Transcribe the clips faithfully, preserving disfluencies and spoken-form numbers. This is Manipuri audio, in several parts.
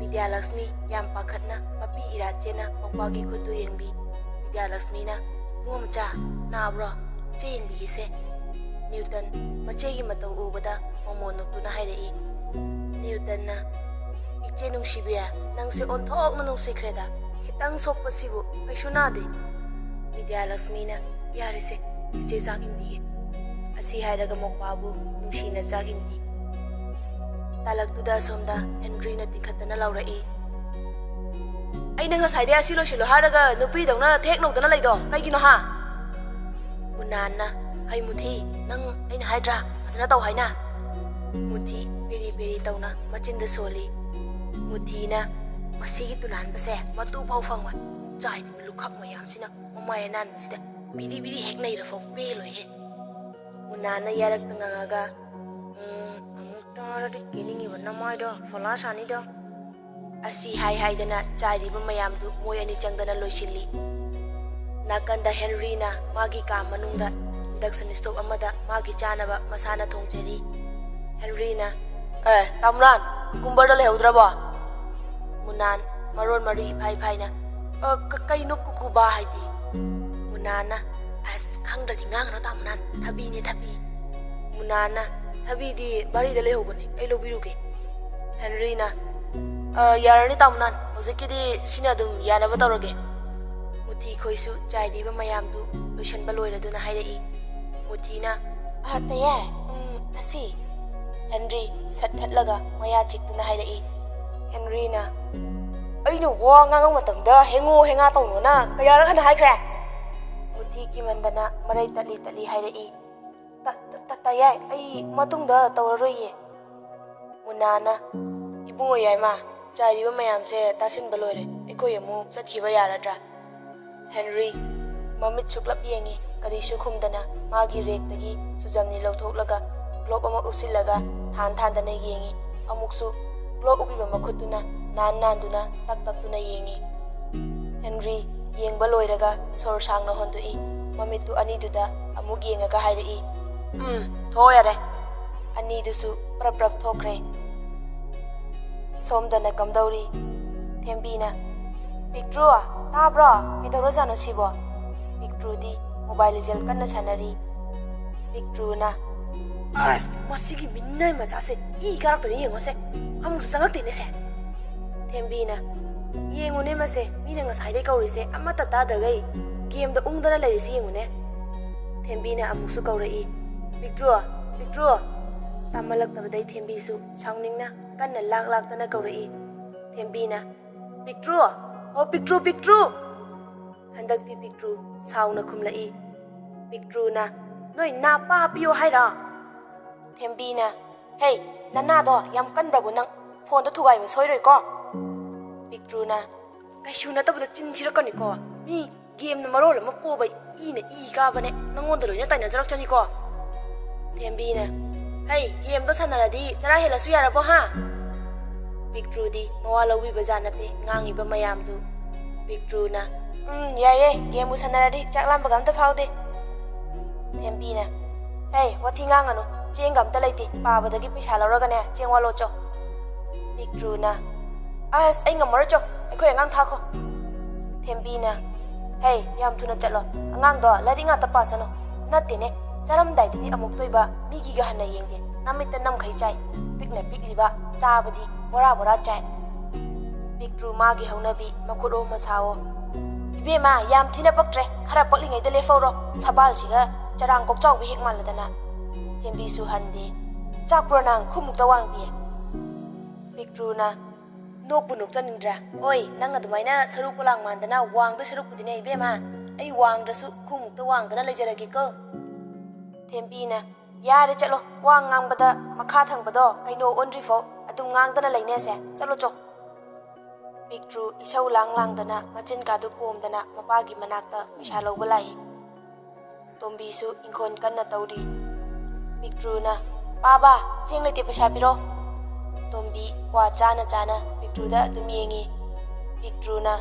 ꯕꯤꯗ꯭ꯌꯥꯂꯛꯁꯃꯤ ꯌꯥꯝ ꯄꯥꯈꯠꯅ ꯃꯄꯤ ꯏꯔꯥ ꯆꯦꯟꯅ ꯃꯧꯄ꯭ꯋꯥꯒꯤ ꯈꯨꯠꯇꯨ ꯌꯦꯡꯕꯤ꯫ ꯕꯤꯗ꯭ꯌꯥꯂꯛꯁꯃꯤꯅ, "ꯏꯕꯨꯡꯉꯣ ꯃꯆꯥ, ꯅꯥꯕ꯭ꯔꯣ? ꯏꯆꯦ ꯌꯦꯡꯕꯤꯒꯦꯁꯦ꯫" ꯅ꯭ꯌꯨꯇꯟ ꯃꯆꯦꯒꯤ ꯃꯇꯧ ꯎꯕꯗ ꯃꯃꯣꯟ ꯅꯣꯛꯇꯨꯅ ꯍꯥꯏꯔꯛꯏ꯫ ꯅ꯭ꯌꯨꯇꯟꯅ, "ꯏꯆꯦ ꯅꯨꯡꯁꯤꯕꯤ, ꯅꯪꯁꯦ ꯑꯣꯟꯊꯣꯛꯅ ꯅꯨꯡꯁꯤꯈ꯭ꯔꯦꯗ꯫ ꯈꯤꯇꯪ ꯁꯣꯛꯄꯁꯤꯕꯨ ꯀꯩꯁꯨ ꯅꯥꯗꯦ꯫" ꯕꯤꯗ꯭ꯌꯥꯂꯛꯁꯃꯤꯅ, "ꯌꯥꯔꯦꯁꯦ, ꯆꯤꯆꯦ ꯆꯥꯛ ꯏꯟꯕꯤꯒꯦ꯫" ꯑꯁꯤ ꯍꯥꯏꯔꯒ ꯃꯧꯄ꯭ꯋꯥꯕꯨ ꯅꯨꯡꯁꯤꯅ ꯆꯥꯛ ꯏꯟꯕꯤ꯫ ꯇꯥꯂꯛꯇꯨꯗ ꯑꯁꯣꯝꯗ ꯍꯦꯟꯔꯤꯅ ꯇꯤꯡꯈꯠꯇꯅ ꯂꯥꯎꯔꯛꯏ, "ꯑꯩꯅ ꯉꯁꯥꯏꯗꯩ ꯑꯁꯤ ꯂꯣꯏꯁꯤꯜꯂꯣ ꯍꯥꯏꯔꯒ ꯅꯨꯄꯤꯗꯧꯅ ꯊꯦꯛ ꯅꯧꯗꯅ ꯂꯩꯗꯣ ꯀꯩꯒꯤꯅꯣ ꯍꯥ?" ꯃꯨꯅꯥꯟꯅ, "ꯍꯩ ꯃꯨꯊꯤ, ꯅꯪ ꯑꯩꯅ ꯍꯥꯏꯗ꯭ꯔꯥ ꯐꯖꯅ ꯇꯧ ꯍꯥꯏꯅ?" ꯃꯨꯊꯤ ꯄꯦꯔꯤ ꯄꯦꯔꯤ ꯇꯧꯅ ꯃꯆꯤꯟꯗ ꯁꯣꯜꯂꯤ꯫ ꯃꯨꯊꯤꯅ, "ꯃꯁꯤꯒꯤ ꯇꯨꯅꯥꯟꯕꯁꯦ ꯃꯇꯨ ꯐꯥꯎ ꯐꯪꯉꯣꯏ꯫ ꯆꯥꯏꯗꯕ ꯂꯨꯈꯛ ꯃꯌꯥꯝꯁꯤꯅ ꯃꯃꯥꯏ ꯑꯅꯥꯟꯕꯁꯤꯗ ꯕꯤꯔꯤ ꯕꯤꯔꯤ ꯍꯦꯛ ꯅꯩꯔꯐꯥꯎ ꯄꯦꯜꯂꯣꯏꯍꯦ꯫" ꯃꯨꯅꯥꯟꯅ ꯌꯥꯔꯛꯇ ꯉꯥꯡꯉꯒ, "ꯎꯝ, ꯑꯃꯨꯛ ꯇꯥꯔꯗꯤ ꯀꯦꯅꯤꯡꯉꯤꯕ ꯅꯃꯥꯏꯗꯣ ꯐꯣꯂꯥ ꯁꯥꯅꯤꯗꯣ꯫" ꯑꯁꯤ ꯍꯥꯏ ꯍꯥꯏꯗꯅ ꯆꯥꯏꯔꯤꯕ ꯃꯌꯥꯝꯗꯨ ꯃꯣꯏ ꯑꯅꯤ ꯆꯪꯗꯅ ꯂꯣꯏꯁꯤꯜꯂꯤ꯫ ꯅꯥꯀꯟꯗ ꯍꯦꯟꯔꯤꯅ ꯃꯥꯒꯤ ꯀꯥ ꯃꯅꯨꯡꯗ induction stove ꯑꯃꯗ ꯃꯥꯒꯤ ꯆꯥꯅꯕ ꯃꯁꯥꯅ ꯊꯣꯡꯖꯔꯤ꯫ ꯍꯦꯟꯔꯤꯅ, "ꯑꯦ, ꯇꯥꯃꯨꯅꯥꯟ, cucumberꯗꯣ ꯂꯩꯍꯧꯗ꯭ꯔꯕꯣ?" ꯃꯨꯅꯥꯟ ꯃꯔꯣꯟ ꯃꯔꯤ ꯏꯐꯥꯏ ꯐꯥꯏꯅ, "ꯑ, ꯀ-, ꯀꯩꯅꯣ ꯀꯨꯀꯨꯕꯥ ꯍꯥꯏꯗꯤ?" ꯃꯨꯅꯥꯟꯅ, "ꯑꯁ, ꯈꯪꯗ꯭ꯔꯗꯤ ꯉꯥꯡꯒꯅꯣ ꯇꯥꯃꯨꯅꯥꯟ, ꯊꯕꯤꯅꯦ ꯊꯕꯤ꯫" ꯃꯨꯅꯥꯟꯅ, "ꯊꯕꯤꯗꯤ ꯕꯥꯔꯤꯗ ꯂꯩꯍꯧꯕꯅꯦ, ꯑꯩ ꯂꯧꯕꯤꯔꯨꯒꯦ꯫" ꯍꯦꯟꯔꯤꯅ, "ꯑ, ꯌꯥꯔꯅꯤ ꯇꯥꯃꯨꯅꯥꯟ, ꯍꯧꯖꯤꯛꯀꯤꯗꯤ ꯁꯤꯅ ꯑꯗꯨꯝ ꯌꯥꯅꯕ ꯇꯧꯔꯒꯦ꯫" ꯃꯨꯊꯤ ꯈꯣꯏꯁꯨ ꯆꯥꯏꯔꯤꯕ ꯃꯌꯥꯝꯗꯨ ꯂꯣꯏꯁꯟꯕ ꯂꯣꯏꯔꯗꯨꯅ ꯍꯥꯏꯔꯛꯏ꯫ ꯃꯨꯊꯤꯅ, "ꯑ, ꯇꯌꯥꯏ, ꯎꯝ, ꯑꯁꯤ꯫" ꯍꯦꯟꯔꯤ ꯁꯠ ꯊꯠꯂꯒ ꯃꯌꯥ ꯆꯤꯛꯇꯨꯅ ꯍꯥꯏꯔꯛꯏ꯫ ꯍꯦꯟꯔꯤꯅ, "ꯑꯩꯅ ꯋꯥ ꯉꯥꯡꯕ ꯃꯇꯝꯗ ꯍꯦꯡꯉꯣ ꯍꯦꯡꯉꯥ ꯇꯧꯅꯣꯅ ꯀꯌꯥꯔꯛ ꯍꯟꯅ ꯍꯥꯏꯈ꯭ꯔꯦ?" ꯃꯨꯊꯤ ꯀꯤꯃꯟꯗꯅ ꯃꯔꯩ ꯇꯠꯂꯤ ꯇꯠꯂꯤ ꯍꯥꯏꯔꯛꯏ꯫ "ꯇ-, ꯇ-, ꯇ-, ꯇꯌꯥꯏ, ꯑꯩ ꯃꯇꯨꯡꯗ ꯇꯧꯔꯔꯣꯏꯌꯦ꯫" ꯃꯨꯅꯥꯅ, "ꯏꯕꯨꯡꯉꯣ ꯌꯥꯏꯃ, ꯆꯥꯏꯔꯤꯕ ꯃꯌꯥꯝꯁꯦ ꯇꯥꯁꯤꯟꯕ ꯂꯣꯏꯔꯦ, ꯑꯩꯈꯣꯏ ꯑꯃꯨꯛ ꯆꯠꯈꯤꯕ ꯌꯥꯔꯗ꯭ꯔꯥ?" ꯍꯦꯟꯔꯤ ꯃꯃꯤꯠ ꯁꯨꯛꯂꯞ ꯌꯦꯡꯉꯤ, ꯀꯔꯤꯁꯨ ꯈꯨꯝꯗꯅ ꯃꯥꯒꯤ ꯔꯦꯛꯇꯒꯤ ꯆꯨꯖꯝꯅꯤ ꯂꯧꯊꯣꯛꯂꯒ ꯒ꯭ꯂꯣꯞ ꯑꯃ ꯎꯞꯁꯤꯜꯂꯒ ꯊꯥꯟ ꯊꯥꯟꯗꯅ ꯌꯦꯡꯉꯤ꯫ ꯑꯃꯨꯛꯁꯨ ꯒ꯭ꯂꯣꯞ ꯎꯞꯄꯤꯕ ꯃꯈꯨꯠꯇꯨꯅ ꯅꯥꯟ ꯅꯥꯟꯗꯨꯅ ꯇꯛ ꯇꯛꯇꯨꯅ ꯌꯦꯡꯉꯤ꯫ ꯍꯦꯟꯔꯤ ꯌꯦꯡꯕ ꯂꯣꯏꯔꯒ ꯁꯣꯔ ꯁꯥꯡꯅ ꯍꯣꯟꯗꯣꯛꯏ꯫ ꯃꯃꯤꯠꯇꯨ ꯑꯅꯤꯗꯨꯗ ꯑꯃꯨꯛ ꯌꯦꯡꯉꯒ ꯍꯥꯏꯔꯛꯏ, "ꯎꯝ, ꯊꯣꯛꯑꯣ ꯌꯥꯔꯦ꯫" ꯑꯅꯤꯗꯨꯁꯨ ꯄ꯭ꯔꯞ ꯄ꯭ꯔꯞ ꯊꯣꯛꯈ꯭ꯔꯦ꯫ ꯁꯣꯝꯗꯅ ꯀꯝꯗꯧꯔꯤ? ꯊꯦꯝꯕꯤꯅ, "ꯄꯤꯛꯇ꯭ꯔꯨ, ꯇꯥꯕ꯭ꯔꯣ? ꯀꯩꯗꯧꯔꯖꯥꯠꯅꯣ ꯁꯤꯕꯣ?" ꯄꯤꯛꯇ꯭ꯔꯨꯗꯤ mobile legend ꯀꯟꯅ ꯁꯥꯟꯅꯔꯤ꯫ ꯄꯤꯛꯇ꯭ꯔꯨꯅ, "ꯑꯁ, ꯃꯁꯤꯒꯤ ꯃꯤꯅꯥꯏ ꯃꯆꯥꯁꯦ ꯏ ꯀꯥꯔꯛꯇꯣꯏꯅꯤ ꯌꯦꯡꯉꯣꯁꯦ꯫ ꯑꯃꯨꯛꯁꯨ ꯆꯪꯉꯛꯇꯦꯅꯦ ꯁꯦ꯫" ꯊꯦꯝꯕꯤꯅ, "ꯌꯦꯡꯉꯨꯅꯦ ꯃꯁꯦ, ꯃꯤꯅ ꯉꯁꯥꯏꯗꯩ ꯀꯧꯔꯤꯁꯦ ꯑꯃꯠꯇ ꯇꯥꯗꯈꯩ ꯒꯦꯝꯗ ꯎꯪꯗꯅ ꯂꯩꯔꯤꯁꯤ ꯌꯦꯡꯉꯨꯅꯦ꯫" ꯊꯦꯝꯕꯤꯅ ꯑꯃꯨꯛꯁꯨ ꯀꯧꯔꯛꯏ, "ꯄꯤꯛꯇ꯭ꯔꯨ, ꯄꯤꯛꯇ꯭ꯔꯨ!" ꯇꯥꯃꯜꯂꯛꯇꯕꯗꯩ ꯊꯦꯝꯕꯤꯁꯨ ꯁꯥꯎꯅꯤꯡꯅ ꯀꯟꯅ ꯂꯥꯛ ꯂꯥꯛꯇꯅ ꯀꯧꯔꯛꯏ꯫ ꯊꯦꯝꯕꯤꯅ, "ꯄꯤꯛꯇ꯭ꯔꯨ! ꯑꯣ ꯄꯤꯛꯇ꯭ꯔꯨ, ꯄꯤꯛꯇ꯭ꯔꯨ!" ꯍꯟꯗꯛꯇꯤ ꯄꯤꯛꯇ꯭ꯔꯨ ꯁꯥꯎꯅ ꯈꯨꯝꯂꯛꯏ꯫ ꯄꯤꯛꯇ꯭ꯔꯨꯅ, "ꯅꯣꯏ ꯅꯥꯄꯥ ꯄꯤꯌꯣ ꯍꯥꯏꯔꯣ?" ꯊꯦꯝꯕꯤꯅ, "ꯍꯦ, ꯅꯅꯥꯗꯣ ꯌꯥꯝ ꯀꯟꯕ꯭ꯔꯕꯨ ꯅꯪ? ꯐꯣꯟꯗꯣ ꯊꯨꯒꯥꯏꯕ ꯁꯣꯏꯔꯣꯏꯀꯣ?" ꯄꯤꯛꯇ꯭ꯔꯨꯅ, "ꯀꯩꯁꯨ ꯅꯠꯇꯕꯗ ꯆꯤꯟ ꯊꯤꯔꯛꯀꯅꯤꯀꯣ꯫ ꯃꯤ ꯒꯦꯝꯅ ꯃꯔꯣꯜ ꯑꯃ ꯄꯣꯕ ꯏꯅ ꯏ ꯀꯥꯕꯅꯦ꯫ ꯅꯪꯉꯣꯟꯗ ꯂꯣꯏꯅ ꯇꯥꯏꯅꯖꯔꯛꯆꯅꯤꯀꯣ꯫" ꯊꯦꯝꯕꯤꯅ, "ꯍꯩ, ꯒꯦꯝꯗꯣ ꯁꯥꯟꯅꯔꯗꯤ ꯆꯔꯥ ꯍꯦꯜꯂꯁꯨ ꯌꯥꯔꯕꯣ ꯍꯥ?" ꯄꯤꯛꯇ꯭ꯔꯨꯗꯤ ꯃꯋꯥ ꯂꯧꯕꯤꯕ ꯖꯥꯠ ꯅꯠꯇꯦ ꯉꯥꯡꯉꯤꯕ ꯃꯌꯥꯝꯗꯨ꯫ ꯄꯤꯛꯇ꯭ꯔꯨꯅ, "ꯎꯝ, ꯌꯥꯏꯌꯦ, ꯒꯦꯝꯕꯨ ꯁꯥꯟꯅꯔꯗꯤ ꯆꯥꯛ ꯂꯥꯝꯕꯒ ꯑꯝꯇ ꯐꯥꯎꯗꯦ꯫" ꯊꯦꯝꯕꯤꯅ, "ꯍꯦ, ꯋꯥꯊꯤ ꯉꯥꯡꯒꯅꯨ, ꯆꯦꯡꯒ ꯑꯝꯇ ꯂꯩꯇꯦ, ꯄꯥꯕꯗꯒꯤ ꯄꯩꯁꯥ ꯂꯧꯔꯒꯅꯦ ꯆꯦꯡ ꯋꯥꯜꯂꯣ ꯆꯣ꯫" ꯄꯤꯛꯇ꯭ꯔꯨꯅ, "ꯑꯁ, ꯑꯩ ꯉꯝꯃꯔꯣꯏ ꯆꯣ, ꯑꯩꯈꯣꯏ ꯑꯉꯥꯡ ꯊꯥꯈꯣ꯫" ꯊꯦꯝꯕꯤꯅ, "ꯍꯦ, ꯌꯥꯝ ꯊꯨꯅ ꯆꯠꯂꯣ, ꯑꯉꯥꯡꯗꯣ ꯂꯥꯏꯔꯤꯛ ꯉꯥꯛꯇ ꯄꯥꯁꯅꯨ꯫ ꯅꯠꯇꯦꯅꯦ, ꯆꯥꯔꯝꯗꯥꯏꯗꯗꯤ ꯑꯃꯨꯛꯇꯣꯏꯕ ꯃꯤꯒꯤꯒ ꯍꯟꯅ ꯌꯦꯡꯗꯦ, ꯅꯃꯤꯠꯇ ꯅꯝꯈꯩ ꯆꯥꯏ, ꯄꯤꯛꯅ ꯄꯤꯛꯂꯤꯕ, ꯆꯥꯕꯗꯤ ꯕꯣꯔꯥ ꯕꯣꯔꯥ ꯆꯥꯏ꯫" ꯄꯤꯛꯇ꯭ꯔꯨ ꯃꯥꯒꯤ ꯍꯧꯅꯕꯤ ꯃꯈꯨꯠ ꯑꯣꯝꯃ ꯁꯥꯑꯣ꯫ "ꯏꯕꯦꯝꯃ, ꯌꯥꯝ ꯊꯤꯅ ꯄꯛꯇ꯭ꯔꯦ, ꯈꯔ ꯄꯛꯂꯤꯉꯩꯗ ꯂꯦꯞꯍꯧꯔꯣ, ꯁꯕꯥꯜꯁꯤꯒ ꯆꯔꯥꯡ ꯀꯣꯛꯆꯥꯎꯕꯤ ꯍꯦꯛ ꯃꯥꯜꯂꯗꯅ꯫" ꯊꯦꯝꯕꯤꯁꯨ ꯍꯟꯗꯦ꯫ "ꯆꯥꯛꯄ꯭ꯔꯣ ꯅꯪ, ꯈꯨꯃꯨꯛꯇ ꯋꯥꯡꯕꯤ?" ꯄꯤꯛꯇ꯭ꯔꯨꯅ, "ꯅꯣꯛꯄꯨ ꯅꯣꯛꯆꯅꯤꯡꯗ꯭ꯔꯥ? ꯑꯣꯏ, ꯅꯪ ꯑꯗꯨꯃꯥꯏꯅ ꯁꯔꯨ ꯄꯣꯂꯥꯡ ꯃꯥꯟꯗꯅ ꯋꯥꯡꯗꯣꯏ ꯁꯔꯨꯛꯄꯨꯗꯤꯅꯦ ꯏꯕꯦꯝꯃ, ꯑꯩ ꯋꯥꯡꯗ꯭ꯔꯁꯨ ꯈꯨꯃꯨꯛꯇ ꯋꯥꯡꯗꯅ ꯂꯩꯖꯔꯒꯦꯀꯣ꯫" ꯊꯦꯝꯕꯤꯅ, "ꯌꯥꯔꯦ ꯆꯠꯂꯣ, ꯋꯥ ꯉꯥꯡꯕꯗ ꯃꯈꯥ ꯊꯪꯕꯗꯣ ꯀꯩꯅꯣ ꯑꯣꯟꯗ꯭ꯔꯤꯐꯥꯎ ꯑꯗꯨꯝ ꯉꯥꯡꯗꯅ ꯂꯩꯅꯦꯁꯦ, ꯆꯠꯂꯣ ꯆꯣ꯫" ꯄꯤꯛꯇ꯭ꯔꯨ ꯏꯁꯧ ꯂꯥꯡ ꯂꯥꯡꯗꯅ ꯃꯆꯤꯟ ꯀꯥꯗꯨ ꯄꯣꯝꯗꯅ ꯃꯄꯥꯒꯤ ꯃꯅꯥꯛꯇ ꯄꯩꯁꯥ ꯂꯧꯕ ꯂꯥꯛꯏ꯫ ꯇꯣꯝꯕꯤꯁꯨ ꯏꯪꯈꯣꯜ ꯀꯟꯅ ꯇꯧꯔꯤ꯫ ꯄꯤꯛꯇ꯭ꯔꯨꯅ, "ꯄꯥꯕ, ꯆꯦꯡ ꯂꯩꯇꯦ, ꯄꯩꯁꯥ ꯄꯤꯔꯣ꯫" ꯇꯣꯝꯕꯤ ꯀ꯭ꯋꯥ ꯆꯥꯅ ꯆꯥꯅ ꯄꯤꯛꯇ꯭ꯔꯨꯗ ꯑꯗꯨꯝ ꯌꯦꯡꯉꯤ꯫ ꯄꯤꯛꯇ꯭ꯔꯨꯅ,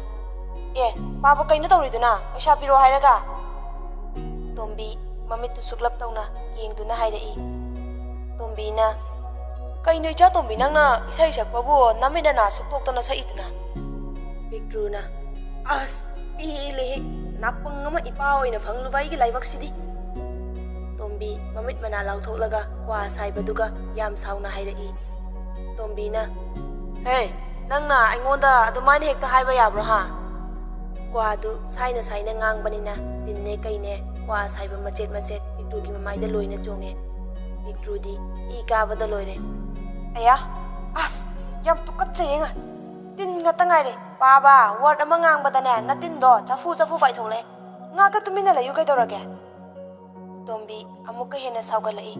"ꯑꯦ, ꯄꯥꯕ, ꯀꯩꯅꯣ ꯇꯧꯔꯤꯗꯨꯅ? ꯄꯩꯁꯥ ꯄꯤꯔꯣ ꯍꯥꯏꯔꯒ?" ꯇꯣꯝꯕꯤ ꯃꯃꯤꯠꯇꯨ ꯁꯨꯛꯂꯞ ꯇꯧꯅ ꯌꯦꯡꯗꯨꯅ ꯍꯥꯏꯔꯛꯏ꯫ ꯇꯣꯝꯕꯤꯅ, "ꯀꯩꯅꯣ ꯏꯆꯥ ꯇꯣꯝꯕꯤ, ꯅꯪꯅ ꯏꯁꯩ ꯁꯛꯄꯕꯨ ꯅꯃꯤꯠ ꯅꯅꯥ ꯁꯨꯛꯇꯣꯛꯇꯅ ꯁꯛꯏꯗꯨꯅ?" ꯄꯤꯛꯇ꯭ꯔꯨꯅ, "ꯑꯁ, ꯄꯦꯜꯂꯦꯍꯦ! ꯅꯥꯄꯪ ꯑꯃ ꯏꯄꯥ ꯑꯣꯏꯅ ꯐꯪꯂꯨꯕ ꯑꯩꯒꯤ ꯂꯥꯏꯕꯛꯁꯤꯗꯤ!" ꯇꯣꯝꯕꯤ ꯃꯃꯤꯠ ꯃꯅꯥ ꯂꯥꯎꯊꯣꯛꯂꯒ ꯀ꯭ꯋꯥ ꯁꯥꯏꯕꯗꯨꯒ ꯌꯥꯝ ꯁꯥꯎꯅ ꯍꯥꯏꯔꯛꯏ꯫ ꯇꯣꯝꯕꯤꯅ, "ꯍꯦ, ꯅꯪꯅ ꯑꯩꯉꯣꯟꯗ ꯑꯗꯨꯃꯥꯏꯅ ꯍꯦꯛꯇ ꯍꯥꯏꯕ ꯌꯥꯕ꯭ꯔꯣ, ꯍꯥ?" ꯀ꯭ꯋꯥꯗꯨ ꯁꯥꯏꯅ ꯁꯥꯏꯅ ꯉꯥꯡꯕꯅꯤꯅ ꯇꯤꯟꯅꯦ ꯀꯩꯅꯦ ꯀ꯭ꯋꯥ ꯁꯥꯏꯕ ꯃꯆꯦꯠ ꯃꯆꯦꯠ ꯄꯤꯛꯇ꯭ꯔꯨꯒꯤ ꯃꯃꯥꯏꯗ ꯂꯣꯏꯅ ꯆꯣꯡꯉꯦ꯫ ꯄꯤꯛꯇ꯭ꯔꯨꯗꯤ ꯏ ꯀꯥꯕꯗ ꯂꯣꯏꯔꯦ꯫ "ꯑꯌꯥ, ꯑꯁ, ꯌꯥꯝ ꯇꯨꯀꯠꯆꯩꯌꯦ ꯉꯥ꯫ ꯇꯤꯟ ꯉꯥꯛꯇ ꯉꯥꯏꯔꯦ꯫ ꯄꯥꯕ, word ꯑꯃ ꯉꯥꯡꯕꯗꯅꯦ ꯅꯇꯤꯟꯗꯣ ꯆꯐꯨ ꯆꯐꯨ ꯄꯥꯏꯊꯣꯛꯂꯦ꯫ ꯉꯥꯛꯇ ꯇꯨꯃꯤꯟꯅ ꯂꯩꯌꯨ ꯀꯩꯗꯧꯔꯒꯦ?" ꯇꯣꯝꯕꯤ ꯑꯃꯨꯛꯀ ꯍꯦꯟꯅ ꯁꯥꯎꯒꯠꯂꯛꯏ꯫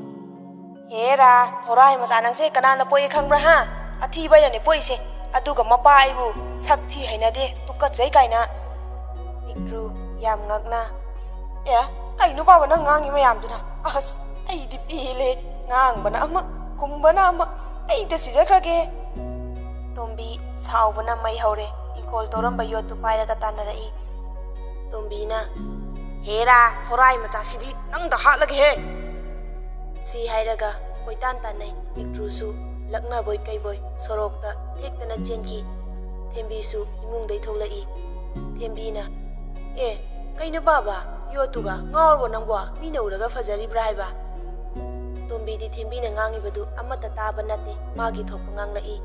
"ꯍꯦꯔꯥ, ꯊꯣꯔꯥꯏ ꯃꯆꯥ ꯅꯪꯁꯦ ꯀꯅꯥꯅ ꯄꯣꯛꯏ ꯈꯪꯕ꯭ꯔꯥ, ꯍꯥ? ꯑꯊꯤꯕ ꯑꯩꯅꯅꯦ ꯄꯣꯛꯏꯁꯦ꯫ ꯑꯗꯨꯒ ꯃꯄꯥ ꯑꯩꯕꯨ ꯁꯛ ꯊꯤ ꯍꯩꯅꯗꯦ, ꯇꯨꯀꯠꯆꯩ ꯀꯥꯏꯅ꯫" ꯄꯤꯛꯇ꯭ꯔꯨ ꯌꯥꯝ ꯉꯛꯅ, "ꯑꯦ, ꯀꯩꯅꯣ ꯄꯥꯕ ꯅꯪ ꯉꯥꯡꯉꯤ ꯃꯌꯥꯝꯗꯨꯅ? ꯑꯁ, ꯑꯩꯗꯤ ꯄꯦꯜꯂꯦ꯫ ꯉꯥꯡꯕꯅ ꯑꯃ, ꯈꯨꯝꯕꯅ ꯑꯃ, ꯑꯩꯗ ꯁꯤꯖꯈ꯭ꯔꯒꯦ!" ꯇꯣꯝꯕꯤ ꯁꯥꯎꯕꯅ ꯃꯩ ꯍꯧꯔꯦ꯫ ꯏꯪꯈꯣꯜ ꯇꯧꯔꯝꯕ ꯌꯣꯠꯇꯨ ꯄꯥꯏꯔꯒ ꯇꯥꯟꯅꯔꯛꯏ꯫ ꯇꯣꯝꯕꯤꯅ, "ꯍꯦꯔꯥ, ꯊꯣꯔꯥꯏ ꯃꯆꯥꯁꯤꯗꯤ ꯅꯪꯗ ꯍꯥꯠꯂꯒꯦꯍꯦ!" ꯁꯤ ꯍꯥꯏꯔꯒ ꯀꯣꯏꯇꯥꯟ ꯇꯥꯟꯅꯩ꯫ ꯄꯤꯛꯇ꯭ꯔꯨꯁꯨ ꯂꯛꯅꯕꯣꯏ ꯀꯩꯕꯣꯏ ꯁꯣꯔꯣꯛꯇ ꯊꯦꯛꯇꯅ ꯆꯦꯟꯈꯤ꯫ ꯊꯦꯝꯕꯤꯁꯨ ꯏꯃꯨꯡꯗꯩ ꯊꯣꯛꯂꯛꯏ꯫ ꯊꯦꯝꯕꯤꯅ, "ꯑꯦ, ꯀꯩꯅꯣ ꯄꯥꯕ, ꯌꯣꯠꯇꯨꯒ ꯉꯥꯎꯔꯕꯣ ꯅꯪꯕꯣ? ꯃꯤꯅ ꯎꯔꯒ ꯐꯖꯔꯤꯕ꯭ꯔꯥ ꯍꯥꯏꯕ?" ꯇꯣꯝꯕꯤꯗꯤ ꯊꯦꯝꯕꯤꯅ ꯉꯥꯡꯉꯤꯕꯗꯨ ꯑꯃꯠꯇ ꯇꯥꯕ ꯅꯠꯇꯦ, ꯃꯥꯒꯤ ꯊꯣꯛꯄ ꯉꯥꯡꯂꯛꯏ꯫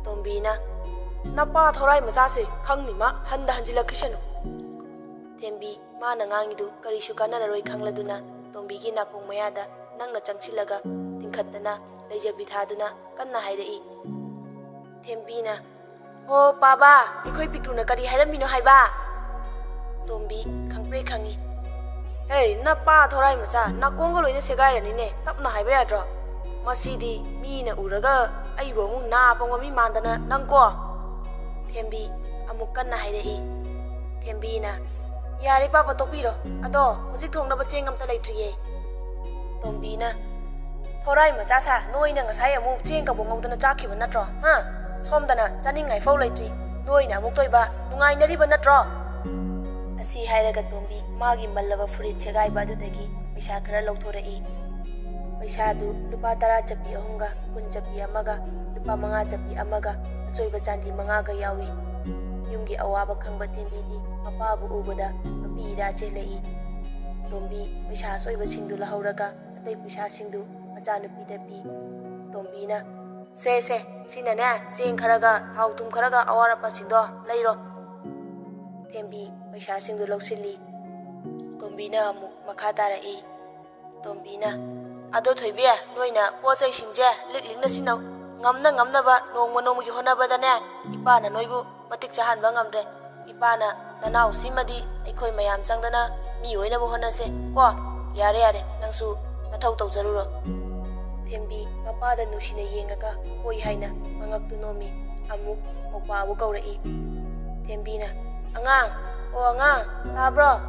ꯇꯣꯝꯕꯤꯅ, "ꯅꯄꯥ ꯊꯣꯔꯥꯏ ꯃꯆꯥꯁꯦ ꯈꯪꯅꯤ ꯃꯥ, ꯍꯟꯗ ꯍꯟꯖꯤꯜꯂꯛꯈꯤꯁꯅꯨ꯫" ꯊꯦꯝꯕꯤ ꯃꯥꯅ ꯉꯥꯡꯉꯤꯗꯨ ꯀꯔꯤꯁꯨ ꯀꯥꯟꯅꯔꯔꯣꯏ ꯈꯪꯂꯗꯨꯅ ꯇꯣꯝꯕꯤꯒꯤ ꯅꯥꯀꯣꯡ ꯃꯌꯥꯗ ꯅꯛꯅ ꯆꯪꯁꯤꯜꯂꯒ ꯇꯤꯡꯈꯠꯇꯅ ꯂꯩꯖꯕꯤ ꯊꯥꯗꯨꯅ ꯀꯟꯅ ꯍꯥꯏꯔꯛꯏ꯫ ꯊꯦꯝꯕꯤꯅ, "ꯍꯣ ꯄꯥꯕ, ꯑꯩꯈꯣꯏ ꯄꯤꯛꯇ꯭ꯔꯨꯅ ꯀꯔꯤ ꯍꯥꯏꯔꯝꯃꯤꯅꯣ ꯍꯥꯏꯕ?" ꯇꯣꯝꯕꯤ ꯈꯪꯄ꯭ꯔꯦꯛ ꯈꯪꯉꯤ꯫ "ꯍꯦ, ꯅꯄꯥ ꯊꯣꯔꯥꯏ ꯃꯆꯥ, ꯅꯥꯀꯣꯡꯒ ꯂꯣꯏꯅ ꯁꯦꯒꯥꯏꯔꯅꯤꯅꯦ, ꯇꯞꯅ ꯍꯥꯏꯕ ꯌꯥꯗ꯭ꯔꯣ? ꯃꯁꯤꯗꯤ ꯃꯤꯅ ꯎꯔꯒ ꯑꯩꯕꯨ ꯑꯃꯨꯛ ꯅꯥ ꯄꯪꯕ ꯃꯤ ꯃꯥꯟꯗꯅ ꯅꯪꯀꯣ?" ꯊꯦꯝꯕꯤ ꯑꯃꯨꯛ ꯀꯟꯅ ꯍꯥꯏꯔꯛꯏ꯫ ꯊꯦꯝꯕꯤꯅ, "ꯌꯥꯔꯦ ꯄꯥꯕ, ꯇꯣꯛꯄꯤꯔꯣ꯫ ꯑꯗꯣ ꯍꯧꯖꯤꯛ ꯊꯣꯡꯅꯕ ꯆꯦꯡ ꯑꯝꯇ ꯂꯩꯇ꯭ꯔꯤꯌꯦ꯫" ꯇꯣꯝꯕꯤꯅ, "ꯊꯣꯔꯥꯏ ꯃꯆꯥ ꯁꯥ, ꯅꯣꯏꯅ ꯉꯁꯥꯏ ꯑꯃꯨꯛ ꯆꯦꯡ ꯀꯕꯣꯛ ꯉꯧꯗꯅ ꯆꯥꯈꯤꯕ ꯅꯠꯇ꯭ꯔꯣ? ꯍꯥ? ꯁꯣꯝꯗꯅ ꯆꯥꯅꯤꯡꯉꯥꯏ ꯐꯥꯎ ꯂꯩꯇ꯭ꯔꯤ, ꯅꯣꯏꯅ ꯑꯃꯨꯛ ꯇꯣꯏꯕ ꯅꯨꯡꯉꯥꯏꯅꯔꯤꯕ ꯅꯠꯇ꯭ꯔꯣ?" ꯑꯁꯤ ꯍꯥꯏꯔꯒ ꯇꯣꯝꯕꯤ ꯃꯥꯒꯤ ꯃꯜꯂꯕ ꯐꯨꯔꯤꯠ ꯁꯦꯒꯥꯏꯕ ꯑꯗꯨꯗꯒꯤ ꯄꯩꯁꯥ ꯈꯔ ꯂꯧꯊꯣꯔꯛꯏ꯫ ꯄꯩꯁꯥꯗꯨ ꯂꯨꯄꯥ ꯇꯔꯥ ꯆꯠꯄꯤ ꯑꯍꯨꯝꯒ, ꯀꯨꯟ ꯆꯠꯄꯤ ꯑꯃꯒ, ꯂꯨꯄꯥ ꯃꯉꯥ ꯆꯠꯄꯤ ꯑꯃꯒ, ꯑꯆꯣꯏꯕ ꯆꯥꯟꯗꯤ ꯃꯉꯥꯒ ꯌꯥꯎꯏ꯫ ꯌꯨꯝꯒꯤ ꯑꯋꯥꯕ ꯈꯪꯕ ꯊꯦꯝꯕꯤꯗꯤ ꯃꯄꯥꯕꯨ ꯎꯕꯗ ꯃꯄꯤ ꯏꯔꯥ ꯆꯦꯜꯂꯛꯏ꯫ ꯇꯣꯝꯕꯤ ꯄꯩꯁꯥ ꯑꯆꯣꯏꯕꯁꯤꯡꯗꯨ ꯂꯧꯍꯧꯔꯒ ꯑꯇꯩ ꯄꯩꯁꯥꯁꯤꯡꯗꯨ ꯃꯆꯥꯅꯨꯄꯤꯗ ꯄꯤ꯫ ꯇꯣꯝꯕꯤꯅ, "ꯁꯦ, ꯁꯦ, ꯁꯤꯅꯅꯦ ꯆꯦꯡ ꯈꯔꯒ ꯊꯥꯎ ꯊꯨꯝ ꯈꯔꯒ ꯑꯋꯥꯠ ꯑꯄꯥꯁꯤꯡꯗꯣ ꯂꯩꯔꯣ꯫" ꯊꯦꯝꯕꯤ ꯄꯩꯁꯥꯁꯤꯡꯗꯨ ꯂꯧꯁꯤꯜꯂꯤ꯫ ꯇꯣꯝꯕꯤꯅ ꯑꯃꯨꯛ ꯃꯈꯥ ꯇꯥꯔꯛꯏ꯫ ꯇꯣꯝꯕꯤꯅ, "ꯑꯗꯣ ꯊꯣꯏꯕꯤ, ꯅꯣꯏꯅ ꯄꯣꯠ ꯆꯩꯁꯤꯡꯁꯦ ꯂꯤꯛ ꯂꯤꯛꯅ ꯁꯤꯟꯅꯧ꯫ ꯉꯝꯅ ꯉꯝꯅꯕ ꯅꯣꯡꯃ ꯅꯣꯡꯃꯒꯤ ꯍꯣꯠꯅꯕꯗꯅꯦ ꯏꯄꯥꯅ ꯅꯣꯏꯕꯨ ꯃꯇꯤꯛ ꯆꯥꯍꯟꯕ ꯉꯝꯗ꯭ꯔꯦ꯫ ꯏꯄꯥꯅ ꯅꯅꯥꯎꯁꯤꯃꯗꯤ ꯑꯩꯈꯣꯏ ꯃꯌꯥꯝ ꯆꯪꯗꯅ ꯃꯤ ꯑꯣꯏꯅꯕ ꯍꯣꯠꯅꯁꯦ ꯀꯣ꯫ ꯌꯥꯔꯦ, ꯌꯥꯔꯦ, ꯅꯪꯁꯨ ꯅꯊꯧ ꯇꯧꯖꯔꯨꯔꯣ꯫" ꯊꯦꯝꯕꯤ ꯃꯄꯥꯗ ꯅꯨꯡꯁꯤꯅ ꯌꯦꯡꯉꯒ ꯍꯣꯏ ꯍꯥꯏꯅ ꯃꯉꯛꯇꯨ ꯅꯣꯝꯃꯤ꯫ ꯑꯃꯨꯛ ꯃꯧꯄꯥꯕꯨ ꯀꯧꯔꯛꯏ꯫ ꯊꯦꯝꯕꯤꯅ, "ꯑꯉꯥꯡ, ꯑꯣ ꯑꯉꯥꯡ, ꯇꯥꯕ꯭ꯔꯣ?"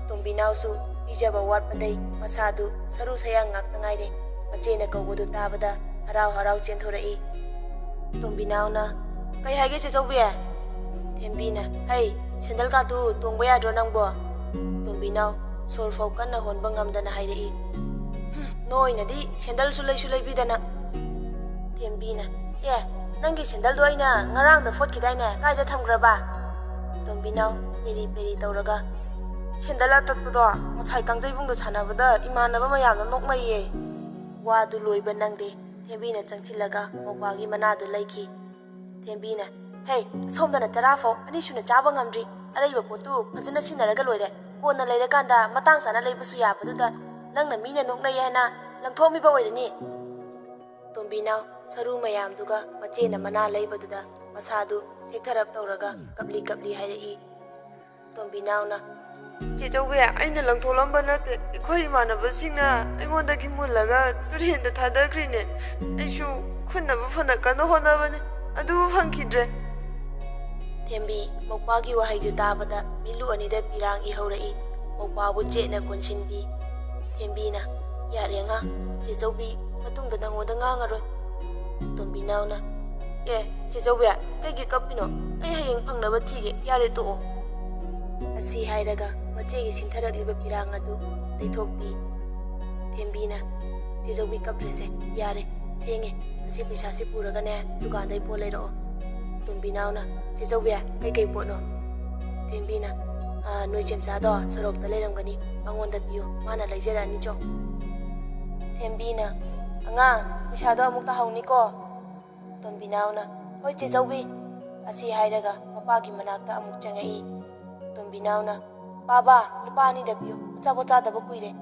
ꯇꯣꯝꯕꯤꯅꯥꯎꯁꯨ ꯄꯤꯖꯕ ꯋꯥꯠꯄꯗꯩ ꯃꯁꯥꯗꯨ ꯁꯔꯨ ꯁꯌꯥꯡ ꯉꯥꯛꯇ ꯉꯥꯏꯔꯦ꯫ ꯃꯆꯦꯅ ꯀꯧꯕꯗꯨ ꯇꯥꯕꯗ ꯍꯔꯥꯎ ꯍꯔꯥꯎ ꯆꯦꯟꯊꯣꯔꯛꯏ꯫ ꯇꯣꯝꯕꯤꯅꯥꯎꯅ, "ꯀꯩ ꯍꯥꯏꯒꯦ ꯆꯦꯆꯧꯕꯤ?" ꯊꯦꯝꯕꯤꯅ, "ꯍꯩ, ꯁꯦꯟꯗꯜ ꯀꯥꯗꯨ ꯇꯣꯡꯕ ꯌꯥꯗ꯭ꯔꯣ ꯅꯪꯕꯣ?" ꯇꯣꯝꯕꯤꯅꯥꯎ ꯁꯣꯔ ꯐꯥꯎ ꯀꯟꯅ ꯍꯣꯟꯕ ꯉꯝꯗꯅ ꯍꯥꯏꯔꯛꯏ꯫ "ꯍꯨꯝ, ꯅꯣꯏꯅꯗꯤ ꯁꯦꯟꯗꯜꯁꯨ ꯂꯩꯁꯨ ꯂꯩꯕꯤꯗꯅ꯫" ꯊꯦꯝꯕꯤꯅ, "ꯑꯦ, ꯅꯪꯒꯤ ꯁꯦꯟꯗꯜꯗꯣ ꯑꯩꯅ ꯉꯔꯥꯡꯗ ꯐꯣꯠꯈꯤꯗꯥꯏꯅꯦ? ꯀꯥꯏꯗ ꯊꯝꯈ꯭ꯔꯕ?" ꯇꯣꯝꯕꯤꯅꯥꯎ ꯄꯦꯔꯤ ꯄꯦꯔꯤ ꯇꯧꯔꯒ, "ꯁꯦꯟꯗꯜ ꯑꯇꯠꯄꯗꯣ ꯉꯁꯥꯏ ꯀꯥꯡꯖꯩꯕꯨꯡꯗ ꯁꯥꯟꯅꯕꯗ ꯏꯃꯥꯟꯅꯕ ꯃꯌꯥꯝꯅ ꯅꯣꯛꯅꯩꯌꯦ꯫" ꯋꯥꯗꯨ ꯂꯣꯏꯕ ꯅꯪꯗꯦ꯫ ꯊꯦꯝꯕꯤꯅ ꯆꯪꯁꯤꯜꯂꯒ ꯃꯧꯄꯥꯒꯤ ꯃꯅꯥꯗꯨ ꯂꯩꯈꯤ꯫ ꯊꯦꯝꯕꯤꯅ, "ꯍꯦ, ꯁꯣꯝꯗꯅ ꯆꯔꯥ ꯐꯥꯎ ꯑꯅꯤꯁꯨꯅ ꯆꯥꯕ ꯉꯝꯗ꯭ꯔꯤ꯫ ꯑꯔꯩꯕ ꯄꯣꯠꯇꯨ ꯐꯖꯅ ꯁꯤꯟꯅꯔꯒ ꯂꯣꯏꯔꯦ꯫ ꯀꯣꯟꯅ ꯂꯩꯔꯀꯥꯟꯗ ꯃꯇꯥꯡ ꯆꯥꯅ ꯂꯩꯕꯁꯨ ꯌꯥꯕꯗꯨꯗ ꯅꯪꯅ ꯃꯤꯅ ꯅꯣꯛꯅꯩ ꯍꯥꯏꯅ ꯂꯪꯊꯣꯛꯑꯝꯃꯤꯕ ꯑꯣꯏꯔꯅꯤ꯫" ꯇꯣꯝꯕꯤꯅꯥꯎ ꯁꯔꯨ ꯃꯌꯥꯝꯗꯨꯒ ꯃꯆꯦꯅ ꯃꯅꯥ ꯂꯩꯕꯗꯨꯗ ꯃꯁꯥꯗꯨ ꯊꯦꯛꯊꯔꯞ ꯇꯧꯔꯒ ꯀꯞꯂꯤ ꯀꯞꯂꯤ ꯍꯥꯏꯔꯛꯏ꯫ ꯇꯣꯝꯕꯤꯅꯥꯎꯅ, "ꯆꯦꯆꯧꯕꯤ, ꯑꯩꯅ ꯂꯪꯊꯣꯛꯂꯝꯕ ꯅꯠꯇꯦ꯫ ꯑꯩꯈꯣꯏ ꯏꯃꯥꯟꯅꯕꯁꯤꯡꯅ ꯑꯩꯉꯣꯟꯗꯒꯤ ꯃꯨꯜꯂꯒ ꯇꯨꯔꯦꯟꯗ ꯊꯥꯗꯈ꯭ꯔꯤꯅꯦ꯫ ꯑꯩꯁꯨ ꯈꯨꯟꯅꯕ ꯐꯅ ꯀꯟꯅ ꯍꯣꯠꯅꯕꯅꯤ, ꯑꯗꯨꯕꯨ ꯐꯪꯈꯤꯗ꯭ꯔꯦ꯫" ꯊꯦꯝꯕꯤ ꯃꯧꯄꯥꯒꯤ ꯋꯥꯍꯩꯗꯨ ꯇꯥꯕꯗ ꯃꯤꯠꯂꯨ ꯑꯅꯤꯗ ꯄꯤꯔꯥꯡ ꯏꯍꯧꯔꯛꯏ꯫ ꯃꯧꯄꯥꯕꯨ ꯆꯦꯠꯅ ꯀꯣꯟꯁꯤꯟꯕꯤ꯫ ꯊꯦꯝꯕꯤꯅ, "ꯌꯥꯔꯦ ꯑꯉꯥꯡ, ꯆꯦꯆꯧꯕꯤ ꯃꯇꯨꯡꯗ ꯅꯪꯉꯣꯟꯗ ꯉꯥꯡꯉꯔꯣꯏ꯫" ꯇꯣꯝꯕꯤꯅꯥꯎꯅ, "ꯑꯦ, ꯆꯦꯆꯧꯕꯤ, ꯀꯩꯒꯤ ꯀꯞꯄꯤꯅꯣ? ꯑꯩ ꯍꯌꯦꯡ ꯐꯪꯅꯕ ꯊꯤꯒꯦ, ꯌꯥꯔꯦ ꯇꯣꯛꯑꯣ꯫" ꯑꯁꯤ ꯍꯥꯏꯔꯒ ꯃꯆꯦꯒꯤ ꯁꯤꯟꯊꯔꯛꯂꯤꯕ ꯄꯤꯔꯥꯡ ꯑꯗꯨ ꯇꯩꯊꯣꯛꯄꯤ꯫ ꯊꯦꯝꯕꯤꯅ, ꯆꯦ ꯆꯧꯕꯤ, ꯀꯞꯇ꯭ꯔꯦꯁꯦ, ꯌꯥꯔꯦ, ꯊꯦꯡꯉꯦ꯫ ꯑꯁꯤ ꯄꯩꯁꯥꯁꯤ ꯄꯨꯔꯒꯅꯦ ꯗꯨꯀꯥꯟꯗꯩ ꯄꯣꯠ ꯂꯩꯔꯛꯑꯣ꯫ ꯇꯣꯝꯕꯤꯅꯥꯎꯅ, "ꯆꯦ ꯆꯧꯕꯤ, ꯀꯩꯀꯩ ꯄꯣꯠꯅꯣ?" ꯊꯦꯝꯕꯤꯅ, "ꯑꯥ, ꯅꯣꯏ ꯆꯦꯝꯆꯥꯗꯣ ꯁꯣꯔꯣꯛꯇ ꯂꯩꯔꯝꯒꯅꯤ, ꯃꯉꯣꯟꯗ ꯄꯤꯌꯨ, ꯃꯥꯅ ꯂꯩꯖꯔꯛꯑꯅꯤ ꯆꯣ꯫" ꯊꯦꯝꯕꯤꯅ, "ꯑꯉꯥꯡ, ꯄꯩꯁꯥꯗꯣ ꯑꯃꯨꯛ ꯇꯥꯍꯧꯅꯤꯀꯣ꯫" ꯇꯣꯝꯕꯤꯅꯥꯎꯅ, "ꯍꯣꯏ ꯆꯦ ꯆꯧꯕꯤ꯫" ꯑꯁꯤ ꯍꯥꯏꯔꯒ ꯃꯄꯥꯒꯤ ꯃꯅꯥꯛꯇ ꯑꯃꯨꯛ ꯆꯪꯉꯛꯏ꯫ ꯇꯣꯝꯕꯤꯅꯥꯎꯅ, "ꯄꯥꯕ, ꯂꯨꯄꯥ ꯑꯅꯤꯗ ꯄꯤꯌꯨ, ꯑꯆꯥꯄꯣꯠ ꯆꯥꯗꯕ ꯀꯨꯏꯔꯦ꯫"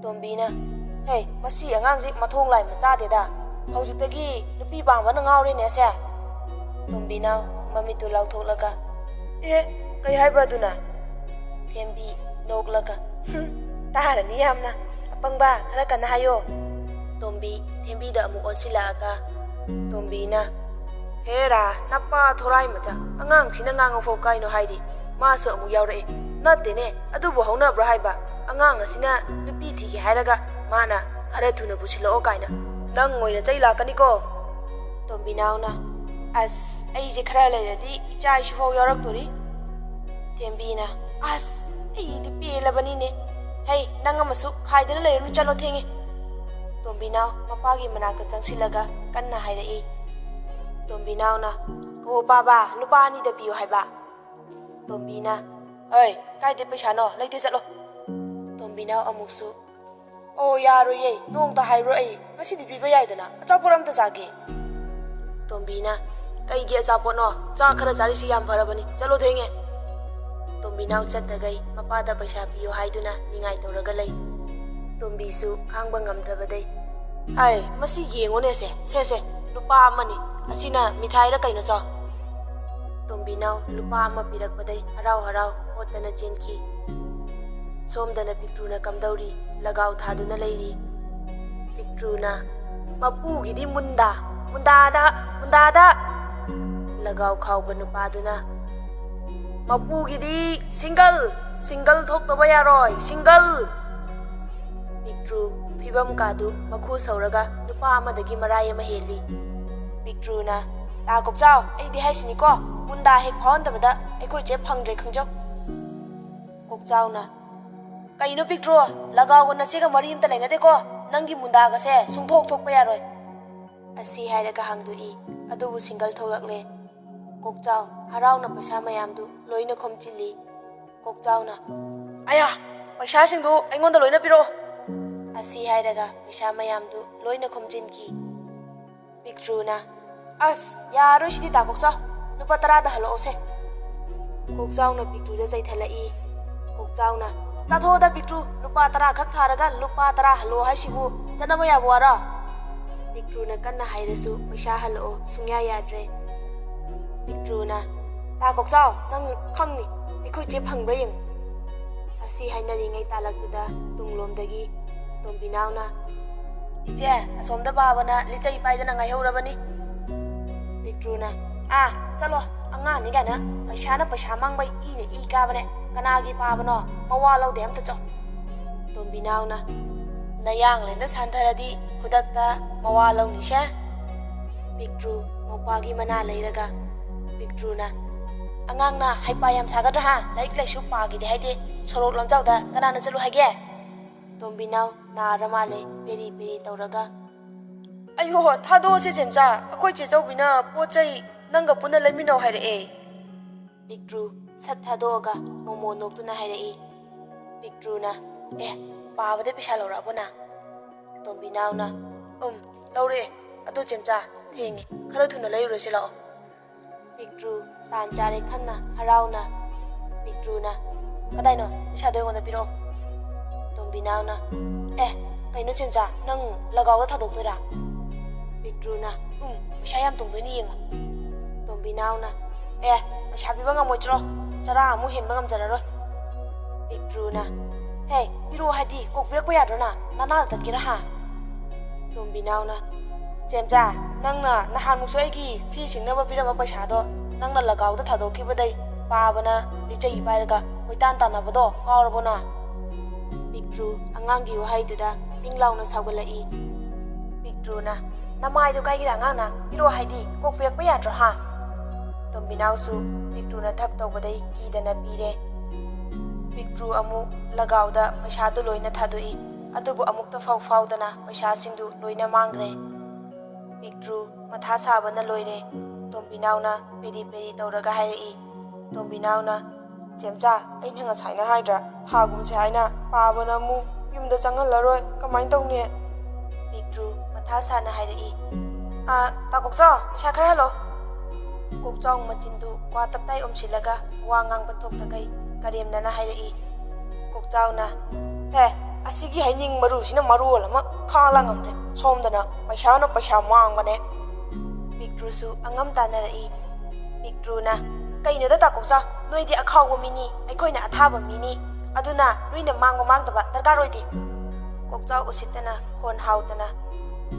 ꯇꯣꯝꯕꯤꯅ, "ꯍꯦ, ꯃꯁꯤ ꯑꯉꯥꯡꯁꯤ ꯃꯊꯣꯡ ꯂꯥꯏ ꯃꯆꯥꯗꯦꯗ꯫ ꯍꯧꯖꯤꯛꯇꯒꯤ ꯅꯨꯄꯤ ꯄꯥꯝꯕꯅ ꯉꯥꯎꯔꯦꯅꯦ ꯑꯁꯦ꯫" ꯇꯣꯝꯕꯤꯅꯥꯎ ꯃꯃꯤꯠꯇꯨ ꯂꯥꯎꯊꯣꯛꯂꯒ, "ꯑꯦ, ꯀꯩ ꯍꯥꯏꯕ ꯑꯗꯨꯅ?" ꯊꯦꯝꯕꯤ ꯅꯣꯛꯂꯒ, "ꯍꯨꯝ, ꯇꯥꯔꯅꯤ ꯌꯥꯝꯅ꯫ ꯑꯄꯪꯕ, ꯈꯔ ꯀꯟꯅ ꯍꯥꯏꯌꯣ꯫" ꯇꯣꯝꯕꯤ ꯊꯦꯝꯕꯤꯗ ꯑꯃꯨꯛ ꯑꯣꯟꯁꯤꯜꯂꯛꯑꯒ, ꯇꯣꯝꯕꯤꯅ, "ꯍꯦꯔꯥ, ꯅꯄꯥ ꯊꯣꯔꯥꯏ ꯃꯆꯥ, ꯑꯉꯥꯡꯁꯤꯅ ꯉꯥꯡꯉꯐꯥꯎ ꯀꯥꯏꯅꯣ ꯍꯥꯏꯔꯤ꯫ ꯃꯥꯁꯨ ꯑꯃꯨꯛ ꯌꯥꯎꯔꯛꯑꯦ꯫ ꯅꯠꯇꯦꯅꯦ, ꯑꯗꯨꯕꯨ ꯍꯧꯅꯕ꯭ꯔꯣ ꯍꯥꯏꯕ? ꯑꯉꯥꯡ ꯑꯁꯤꯅ ꯅꯨꯄꯤ ꯊꯤꯒꯦ ꯍꯥꯏꯔꯒ ꯃꯥꯅ ꯈꯔ ꯊꯨꯅ ꯄꯨꯁꯤꯜꯂꯛꯑꯣ ꯀꯥꯏꯅ꯫ ꯅꯪ ꯑꯣꯏꯅ ꯆꯩ ꯂꯥꯛꯀꯅꯤꯀꯣ꯫" ꯇꯣꯝꯕꯤꯅꯥꯎꯅ, "ꯑꯁ, ꯑꯩꯁꯦ ꯈꯔ ꯂꯩꯔꯗꯤ ꯏꯆꯥ ꯏꯁꯨꯐꯥꯎ ꯌꯥꯎꯔꯛꯇꯣꯔꯤ꯫" ꯊꯦꯝꯕꯤꯅ, "ꯑꯁ, ꯑꯩꯗꯤ ꯄꯦꯜꯂꯕꯅꯤꯅꯦ꯫ ꯍꯩ, ꯅꯪ ꯑꯃꯁꯨ ꯈꯥꯏꯗꯅ ꯂꯩꯔꯅꯨ, ꯆꯠꯂꯣ, ꯊꯦꯡꯉꯦ꯫" ꯇꯣꯝꯕꯤꯅꯥꯎ ꯃꯄꯥꯒꯤ ꯃꯅꯥꯛꯇ ꯆꯪꯁꯤꯜꯂꯒ ꯀꯟꯅ ꯍꯥꯏꯔꯛꯏ꯫ ꯇꯣꯝꯕꯤꯅꯥꯎꯅ, "ꯑꯣ ꯄꯥꯕ, ꯂꯨꯄꯥ ꯑꯅꯤꯗ ꯄꯤꯌꯨ ꯍꯥꯏꯕ꯫" ꯇꯣꯝꯕꯤꯅ, "ꯑꯩ, ꯀꯥꯏꯗꯩ ꯄꯩꯁꯥꯅꯣ? ꯂꯩꯇꯦ, ꯆꯠꯂꯣ꯫" ꯇꯣꯝꯕꯤꯅꯥꯎ ꯑꯃꯨꯛꯁꯨ, "ꯑꯣ, ꯌꯥꯔꯣꯏꯌꯦ, ꯅꯣꯡꯇ ꯍꯥꯏꯕ꯭ꯔꯣ ꯑꯩ? ꯉꯁꯤꯗꯤ ꯄꯤꯕ ꯌꯥꯏꯗꯅ, ꯑꯆꯥꯄꯣꯠ ꯑꯝꯇ ꯆꯥꯒꯦ꯫" ꯇꯣꯝꯕꯤꯅ, "ꯀꯩꯒꯤ ꯑꯆꯥꯄꯣꯠꯅꯣ? ꯆꯥꯛ ꯈꯔ ꯆꯥꯔꯤꯁꯤ ꯌꯥꯝ ꯐꯔꯕꯅꯤ, ꯆꯠꯂꯣ, ꯊꯦꯡꯉꯦ꯫" ꯇꯣꯝꯕꯤꯅꯥꯎ ꯆꯠꯇꯈꯩ ꯃꯄꯥꯗ ꯄꯩꯁꯥ ꯄꯤꯌꯨ ꯍꯥꯏꯗꯨꯅ ꯅꯤꯡꯉꯥꯏ ꯇꯧꯔꯒ ꯂꯩ꯫ ꯇꯣꯝꯕꯤꯁꯨ ꯈꯥꯡꯕ ꯉꯝꯗ꯭ꯔꯕꯗꯩ, "ꯍꯥꯏ, ꯃꯁꯤ ꯌꯦꯡꯉꯨꯅꯦ ꯁꯦ, ꯁꯦ, ꯁꯦ, ꯂꯨꯄꯥ ꯑꯃꯅꯤ, ꯑꯁꯤꯅ ꯃꯤꯊꯥꯏꯔ ꯀꯩꯅꯣ, ꯆꯥꯎ꯫" ꯇꯣꯝꯕꯤꯅꯥꯎ ꯂꯨꯄꯥ ꯑꯃ ꯄꯤꯔꯛꯄꯗꯩ ꯍꯔꯥꯎ ꯍꯔꯥꯎ ꯍꯣꯠꯇꯅ ꯆꯦꯟꯈꯤ꯫ ꯁꯣꯝꯗꯅ ꯄꯤꯛꯇ꯭ꯔꯨꯅ ꯀꯝꯗꯧꯔꯤ? ꯂꯒꯥꯎ ꯊꯥꯗꯨꯅ ꯂꯩꯔꯤ꯫ ꯄꯤꯛꯇ꯭ꯔꯨꯅ, "ꯃꯄꯨꯒꯤꯗꯤ ꯃꯨꯟꯗꯥ, ꯃꯨꯟꯗꯥꯗ, ꯃꯨꯟꯗꯥꯗ!" ꯂꯒꯥꯎ ꯈꯥꯎꯕ ꯅꯨꯄꯥꯗꯨꯅ, "ꯃꯄꯨꯒꯤꯗꯤ ꯁꯤꯡꯒꯜ, ꯁꯤꯡꯒꯜ ꯊꯣꯛꯇꯕ ꯌꯥꯔꯣꯏ, ꯁꯤꯡꯒꯜ!" ꯄꯤꯛꯇ꯭ꯔꯨ ꯐꯤꯕꯝ ꯀꯥꯗꯨ ꯃꯈꯨ ꯁꯧꯔꯒ ꯅꯨꯄꯥ ꯑꯃꯗꯒꯤ ꯃꯔꯥꯏ ꯑꯃ ꯍꯦꯜꯂꯤ꯫ ꯄꯤꯛꯇ꯭ꯔꯨꯅ, "ꯇꯥ ꯀꯣꯛꯆꯥꯎ, ꯑꯩꯗꯤ ꯍꯥꯏꯁꯤꯅꯤꯀꯣ, ꯃꯨꯟꯗꯥ ꯍꯦꯛ ꯐꯥꯎꯍꯟꯗꯕꯗ ꯑꯩꯈꯣꯏ ꯆꯦ ꯐꯪꯗ꯭ꯔꯦ ꯈꯪꯖꯧ꯫" ꯀꯣꯛꯆꯥꯎꯅ, "ꯀꯩꯅꯣ ꯄꯤꯛꯇ꯭ꯔꯨ, ꯂꯒꯥꯎꯒ ꯅꯆꯦꯒ ꯃꯔꯤ ꯑꯝꯇ ꯂꯩꯅꯗꯦꯀꯣ?" ꯅꯪꯒꯤ ꯃꯨꯟꯗꯥꯒꯁꯦ ꯁꯨꯡꯊꯣꯛ ꯊꯣꯛꯄ ꯌꯥꯔꯣꯏ꯫ ꯑꯁꯤ ꯍꯥꯏꯔꯒ ꯍꯥꯡꯗꯣꯛꯏ꯫ ꯑꯗꯨꯕꯨ ꯁꯤꯡꯒꯜ ꯊꯣꯛꯂꯛꯂꯦ꯫ ꯀꯣꯛꯆꯥꯎ ꯍꯔꯥꯎꯅ ꯄꯩꯁꯥ ꯃꯌꯥꯝꯗꯨ ꯂꯣꯏꯅ ꯈꯣꯝꯖꯤꯜꯂꯤ꯫ ꯀꯣꯛꯆꯥꯎꯅ, "ꯑꯌꯥ, ꯄꯩꯁꯥꯁꯤꯡꯗꯨ ꯑꯩꯉꯣꯟꯗ ꯂꯣꯏꯅ ꯄꯤꯔꯛꯑꯣ!" ꯑꯁꯤ ꯍꯥꯏꯔꯒ ꯄꯩꯁꯥ ꯃꯌꯥꯝꯗꯨ ꯂꯣꯏꯅ ꯈꯣꯝꯖꯤꯟꯈꯤ꯫ ꯄꯤꯛꯇ꯭ꯔꯨꯅ, "ꯑꯁ, ꯌꯥꯔꯣꯏ ꯁꯤꯗꯤ ꯇꯥ ꯀꯣꯛꯆꯥꯎ, ꯂꯨꯄꯥ ꯇꯔꯥꯗ ꯍꯜꯂꯛꯑꯣꯁꯦ!" ꯀꯣꯛꯆꯥꯎꯅ ꯄꯤꯛꯇ꯭ꯔꯨꯗ ꯆꯩꯊꯠꯂꯛꯏ꯫ ꯀꯣꯛꯆꯥꯎꯅ, "ꯆꯥꯊꯣꯛꯑꯣꯗ ꯄꯤꯛꯇ꯭ꯔꯨ, ꯂꯨꯄꯥ ꯇꯔꯥ ꯈꯛ ꯊꯥꯔꯒ ꯂꯨꯄꯥ ꯇꯔꯥ ꯍꯜꯂꯛꯑꯣ ꯍꯥꯏꯁꯤꯕꯨ ꯆꯠꯅꯕ ꯌꯥꯕ ꯋꯥꯔꯣ?" ꯄꯤꯛꯇ꯭ꯔꯨꯅ ꯀꯟꯅ ꯍꯥꯏꯔꯁꯨ ꯄꯩꯁꯥ ꯍꯜꯂꯛꯑꯣ ꯁꯨꯡꯌꯥ ꯌꯥꯗ꯭ꯔꯦ꯫ ꯄꯤꯛꯇ꯭ꯔꯨꯅ, "ꯇꯥ ꯀꯣꯛꯆꯥꯎ, ꯅꯪ ꯈꯪꯅꯤ, ꯑꯩꯈꯣꯏ ꯆꯦ ꯐꯪꯕ꯭ꯔꯥ ꯌꯦꯡꯉꯨ!" ꯑꯁꯤ ꯍꯥꯏꯅꯔꯤꯉꯩ ꯇꯥꯂꯛꯇꯨꯗ ꯇꯨꯡꯂꯣꯝꯗꯒꯤ ꯇꯣꯝꯕꯤꯅꯥꯎꯅ, "ꯏꯆꯦ, ꯑꯁꯣꯝꯗ ꯄꯥꯕꯅ ꯂꯤꯆꯩ ꯄꯥꯏꯗꯅ ꯉꯥꯏꯍꯧꯔꯕꯅꯤ꯫" ꯄꯤꯛꯇ꯭ꯔꯨꯅ, "ꯑꯥ, ꯆꯠꯂꯣ, ꯑꯉꯥꯡꯅꯤ ꯀꯥꯏꯅ ꯄꯩꯁꯥꯅ ꯄꯩꯁꯥ ꯃꯥꯡꯕꯩ ꯏꯅ ꯏ ꯀꯥꯕꯅꯦ, ꯀꯅꯥꯒꯤ ꯄꯥꯕꯅꯣ? ꯃꯋꯥ ꯂꯧꯗꯦ, ꯑꯝꯇ ꯆꯣ!" ꯇꯣꯝꯕꯤꯅꯥꯎꯅ, "ꯅꯌꯥꯡꯂꯦꯟꯗ ꯁꯥꯟꯊꯔꯗꯤ ꯈꯨꯗꯛꯇ ꯃꯋꯥ ꯂꯧꯅꯤꯁꯦ?" ꯄꯤꯛꯇ꯭ꯔꯨ ꯃꯧꯄꯥꯒꯤ ꯃꯅꯥ ꯂꯩꯔꯒ ꯄꯤꯛꯇ꯭ꯔꯨꯅ, "ꯑꯉꯥꯡꯅ ꯍꯩꯄꯥ ꯌꯥꯝ ꯁꯥꯒꯗ꯭ꯔꯥ ꯍꯥ? ꯂꯥꯏꯔꯤꯛ ꯂꯥꯏꯁꯨ ꯄꯥꯒꯦꯗꯤ ꯍꯥꯏꯗꯦ, ꯁꯣꯔꯣꯛ ꯂꯝꯖꯥꯎꯗ ꯀꯅꯥꯅ ꯆꯠꯂꯨ ꯍꯥꯏꯒꯦ?" ꯇꯣꯝꯕꯤꯅꯥꯎ ꯅꯥꯔ ꯃꯥꯜꯂꯦ, ꯄꯦꯔꯤ ꯄꯦꯔꯤ ꯇꯧꯔꯒ, "ꯑꯌꯣ, ꯊꯥꯗꯣꯛꯑꯁꯦ ꯆꯦꯝꯆꯥ, ꯑꯩꯈꯣꯏ ꯆꯦ ꯆꯧꯕꯤꯅ ꯄꯣꯠ ꯆꯩ ꯅꯪꯒ ꯄꯨꯟꯅ ꯂꯩꯃꯤꯟꯅꯧ ꯍꯥꯏꯔꯛꯑꯦ꯫" ꯄꯤꯛꯇ꯭ꯔꯨ ꯁꯠ ꯊꯥꯗꯣꯛꯑꯒ ꯃꯣꯃꯣ ꯅꯣꯛꯇꯨꯅ ꯍꯥꯏꯔꯛꯏ꯫ ꯄꯤꯛꯇ꯭ꯔꯨꯅ, "ꯑꯦ, ꯄꯥꯕꯗ ꯄꯩꯁꯥ ꯂꯧꯔꯛꯑꯕꯣ ꯅꯪ?" ꯇꯣꯝꯕꯤꯅꯥꯎꯅ, "ꯎꯝ, ꯂꯧꯔꯛꯑꯦ꯫ ꯑꯗꯣ ꯆꯦꯝꯆꯥ, ꯊꯦꯡꯉꯦ, ꯈꯔ ꯊꯨꯅ ꯂꯩꯔꯨꯔꯁꯤ ꯂꯥꯛꯑꯣ꯫" ꯄꯤꯛꯇ꯭ꯔꯨ ꯇꯥꯟ ꯆꯥꯔꯦ ꯈꯟꯅ ꯍꯔꯥꯎꯅ꯫ ꯄꯤꯛꯇ꯭ꯔꯨꯅ, "ꯀꯗꯥꯏꯅꯣ? ꯄꯩꯁꯥꯗꯣ ꯑꯩꯉꯣꯟꯗ ꯄꯤꯔꯛꯑꯣ꯫" ꯇꯣꯝꯕꯤꯅꯥꯎꯅ, "ꯑꯦ, ꯀꯩꯅꯣ ꯆꯦꯝꯆꯥ, ꯅꯪ ꯂꯒꯥꯎꯗ ꯊꯥꯗꯣꯛꯇꯣꯏꯔꯥ?" ꯄꯤꯛꯇ꯭ꯔꯨꯅ, "ꯎꯝ, ꯄꯩꯁꯥ ꯌꯥꯝ ꯇꯣꯡꯗꯣꯏꯅꯤ ꯌꯦꯡꯉꯣ꯫" ꯇꯣꯝꯕꯤꯅꯥꯎꯅ, "ꯑꯦ, ꯄꯩꯁꯥ ꯄꯤꯕ ꯉꯝꯃꯣꯏꯗ꯭ꯔꯣ? ꯆꯔꯥ ꯑꯃꯨꯛ ꯍꯦꯟꯕ ꯉꯝꯖꯔꯔꯣꯏ꯫" ꯄꯤꯛꯇ꯭ꯔꯨꯅ, "ꯍꯦ, ꯄꯤꯔꯛꯑꯣ ꯍꯥꯏꯗꯤ ꯀꯣꯛ ꯄꯤꯔꯛꯄ ꯌꯥꯗ꯭ꯔꯣ ꯅꯪ? ꯅꯅꯥꯗ ꯇꯠꯀꯦꯔꯥ ꯍꯥ?" ꯇꯣꯝꯕꯤꯅꯥꯎꯅ, "ꯆꯦꯝꯆꯥ, ꯅꯪꯅ ꯅꯍꯥꯟꯃꯨꯛꯁꯨ ꯑꯩꯒꯤ ꯐꯤ ꯁꯤꯡꯅꯕ ꯄꯤꯔꯝꯕ ꯄꯩꯁꯥꯗꯣ ꯅꯪꯅ ꯂꯒꯥꯎꯗ ꯊꯥꯗꯣꯛꯈꯤꯕꯗꯩ ꯄꯥꯕꯅ ꯂꯤꯆꯩ ꯄꯥꯏꯔꯒ ꯀꯣꯏꯇꯥꯟ ꯇꯥꯟꯅꯕꯗꯣ ꯀꯥꯎꯔꯕꯣ ꯅꯪ?" ꯄꯤꯛꯇ꯭ꯔꯨ ꯑꯉꯥꯡꯒꯤ ꯋꯥꯍꯩꯗꯨꯗ ꯄꯤꯡ ꯂꯥꯎꯅ ꯁꯥꯎꯒꯠꯂꯛꯏ꯫ ꯄꯤꯛꯇ꯭ꯔꯨꯅ, "ꯅꯃꯥꯏꯗꯣ ꯀꯥꯏꯒꯤꯔ ꯑꯉꯥꯡꯅ? ꯄꯤꯔꯛꯑꯣ ꯍꯥꯏꯗꯤ ꯀꯣꯛ ꯄꯤꯔꯛꯄ ꯌꯥꯗ꯭ꯔꯣ ꯍꯥ?" ꯇꯣꯝꯕꯤꯅꯥꯎꯁꯨ ꯄꯤꯛꯇ꯭ꯔꯨꯅ ꯙꯞ ꯇꯧꯕꯗꯩ ꯀꯤꯗꯅ ꯄꯤꯔꯦ꯫ ꯄꯤꯛꯇ꯭ꯔꯨ ꯑꯃꯨꯛ ꯂꯒꯥꯎꯗ ꯄꯩꯁꯥꯗꯨ ꯂꯣꯏꯅ ꯊꯥꯗꯣꯛꯏ꯫ ꯑꯗꯨꯕꯨ ꯑꯃꯨꯛꯇ ꯐꯥꯎ ꯐꯥꯎꯗꯅ ꯄꯩꯁꯥꯁꯤꯡꯗꯨ ꯂꯣꯏꯅ ꯃꯥꯡꯈ꯭ꯔꯦ꯫ ꯄꯤꯛꯇ꯭ꯔꯨ ꯃꯊꯥ ꯁꯥꯕꯅ ꯂꯣꯏꯔꯦ꯫ ꯇꯣꯝꯕꯤꯅꯥꯎꯅ ꯄꯦꯔꯤ ꯄꯦꯔꯤ ꯇꯧꯔꯒ ꯍꯥꯏꯔꯛꯏ꯫ ꯇꯣꯝꯕꯤꯅꯥꯎꯅ, "ꯆꯦꯝꯆꯥ, ꯑꯩꯅ ꯉꯁꯥꯏꯅ ꯍꯥꯏꯗ꯭ꯔꯥ, ꯊꯥꯒꯨꯝꯁꯦ ꯍꯥꯏꯅ ꯄꯥꯕꯅ ꯑꯃꯨꯛ ꯌꯨꯝꯗ ꯆꯪꯍꯜꯂꯔꯣꯏ, ꯀꯃꯥꯏꯅ ꯇꯧꯅꯤ?" ꯄꯤꯛꯇ꯭ꯔꯨ ꯃꯊꯥ ꯁꯥꯅ ꯍꯥꯏꯔꯛꯏ꯫ "ꯑ, ꯇꯥ ꯀꯣꯛꯆꯥꯎ, ꯄꯩꯁꯥ ꯈꯔ ꯍꯜꯂꯣ꯫" ꯀꯣꯛꯆꯥꯎ ꯃꯆꯤꯟꯗꯨ ꯀ꯭ꯋꯥ ꯇꯞꯇꯥꯏ ꯎꯝꯁꯤꯜꯂꯒ ꯋꯥ ꯉꯥꯡꯕ ꯊꯣꯛꯇꯈꯩ ꯀꯔꯦꯝꯅꯅ ꯍꯥꯏꯔꯛꯏ꯫ ꯀꯣꯛꯆꯥꯎꯅ, "ꯍꯦ, ꯑꯁꯤꯒꯤ ꯍꯩꯅꯤꯡ ꯃꯔꯨꯁꯤꯅ ꯃꯔꯣꯜ ꯑꯃ ꯈꯥꯡꯂꯥꯡ ꯉꯝꯗ꯭ꯔꯦ, ꯁꯣꯝꯗꯅ ꯄꯩꯁꯥꯅ ꯄꯩꯁꯥ ꯃꯥꯡꯕꯅꯦ꯫" ꯄꯤꯛꯇ꯭ꯔꯨꯁꯨ ꯑꯉꯝ ꯇꯥꯟꯅꯔꯛꯏ꯫ ꯄꯤꯛꯇ꯭ꯔꯨꯅ, "ꯀꯩꯅꯣꯗ ꯇꯥ ꯀꯣꯛꯆꯥꯎ, ꯅꯣꯏꯗꯤ ꯑꯈꯥꯎꯕ ꯃꯤꯅꯤ, ꯑꯩꯈꯣꯏꯅ ꯑꯊꯥꯕ ꯃꯤꯅꯤ, ꯑꯗꯨꯅ ꯅꯣꯏꯅ ꯃꯥꯡꯕ ꯃꯥꯡꯗꯕ ꯗꯔꯀꯥꯔ ꯑꯣꯏꯗꯦ꯫" ꯀꯣꯛꯆꯥꯎ ꯎꯁꯤꯠꯇꯅ ꯈꯣꯟ ꯍꯥꯎꯗꯅ,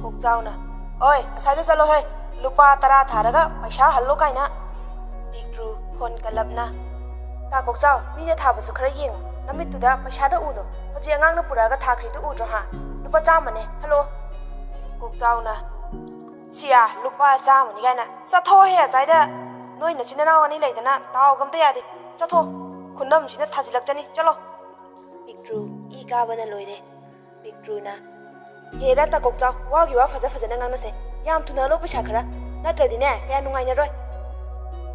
ꯀꯣꯛꯆꯥꯎꯅ, "ꯑꯣꯏ, ꯑꯁ꯭ꯋꯥꯏꯗ ꯆꯠꯂꯣꯍꯦ, ꯂꯨꯄꯥ ꯇꯔꯥ ꯊꯥꯔꯒ ꯄꯩꯁꯥ ꯍꯜꯂꯣ ꯀꯥꯏꯅ꯫" ꯄꯤꯛꯇ꯭ꯔꯨ ꯈꯣꯟ ꯀꯜꯂꯞꯅ, "ꯇꯥ ꯀꯣꯛꯆꯥꯎ, ꯃꯤꯅ ꯊꯥꯕꯁꯨ ꯈꯔ ꯌꯦꯡꯉꯨ, ꯅꯃꯤꯠꯇꯨꯗ ꯄꯩꯁꯥꯗ ꯎꯅꯨ, ꯍꯧꯖꯤꯛ ꯑꯉꯥꯡꯅ ꯄꯨꯔꯛꯑꯒ ꯊꯥꯈ꯭ꯔꯤꯗꯨ ꯎꯗ꯭ꯔꯣ ꯍꯥ? ꯂꯨꯄꯥ ꯆꯥꯝꯃꯅꯦ, ꯍꯜꯂꯣ꯫" ꯀꯣꯛꯆꯥꯎꯅ, "ꯁꯤꯌꯥ, ꯂꯨꯄꯥ ꯆꯥꯝꯃꯅꯤ ꯀꯥꯏꯅ, ꯆꯠꯊꯣꯛꯑꯣꯍꯦ ꯑꯁ꯭ꯋꯥꯏꯗ, ꯅꯣꯏ ꯅꯆꯤꯟ ꯅꯅꯥꯎ ꯑꯅꯤ ꯂꯩꯗꯅ ꯇꯥꯎꯒ ꯑꯝꯇ ꯌꯥꯗꯦ, ꯆꯠꯊꯣꯛ, ꯈꯨꯅꯝꯁꯤꯅ ꯊꯥꯖꯤꯜꯂꯛꯆꯅꯤ, ꯆꯠꯂꯣ꯫" ꯄꯤꯛꯇ꯭ꯔꯨ ꯏ ꯀꯥꯕꯅ ꯂꯣꯏꯔꯦ꯫ ꯄꯤꯛꯇ꯭ꯔꯨꯅ, "ꯍꯦꯔꯥ ꯇꯥ ꯀꯣꯛꯆꯥꯎ, ꯋꯥꯒꯤ ꯋꯥ ꯐꯖ ꯐꯖꯅ ꯉꯥꯡꯅꯁꯦ, ꯌꯥꯝ ꯊꯨꯅ ꯍꯜꯂꯣ ꯄꯩꯁꯥ ꯈꯔ, ꯅꯠꯇ꯭ꯔꯗꯤꯅꯦ ꯀꯌꯥ ꯅꯨꯡꯉꯥꯏꯅꯔꯣꯏ꯫"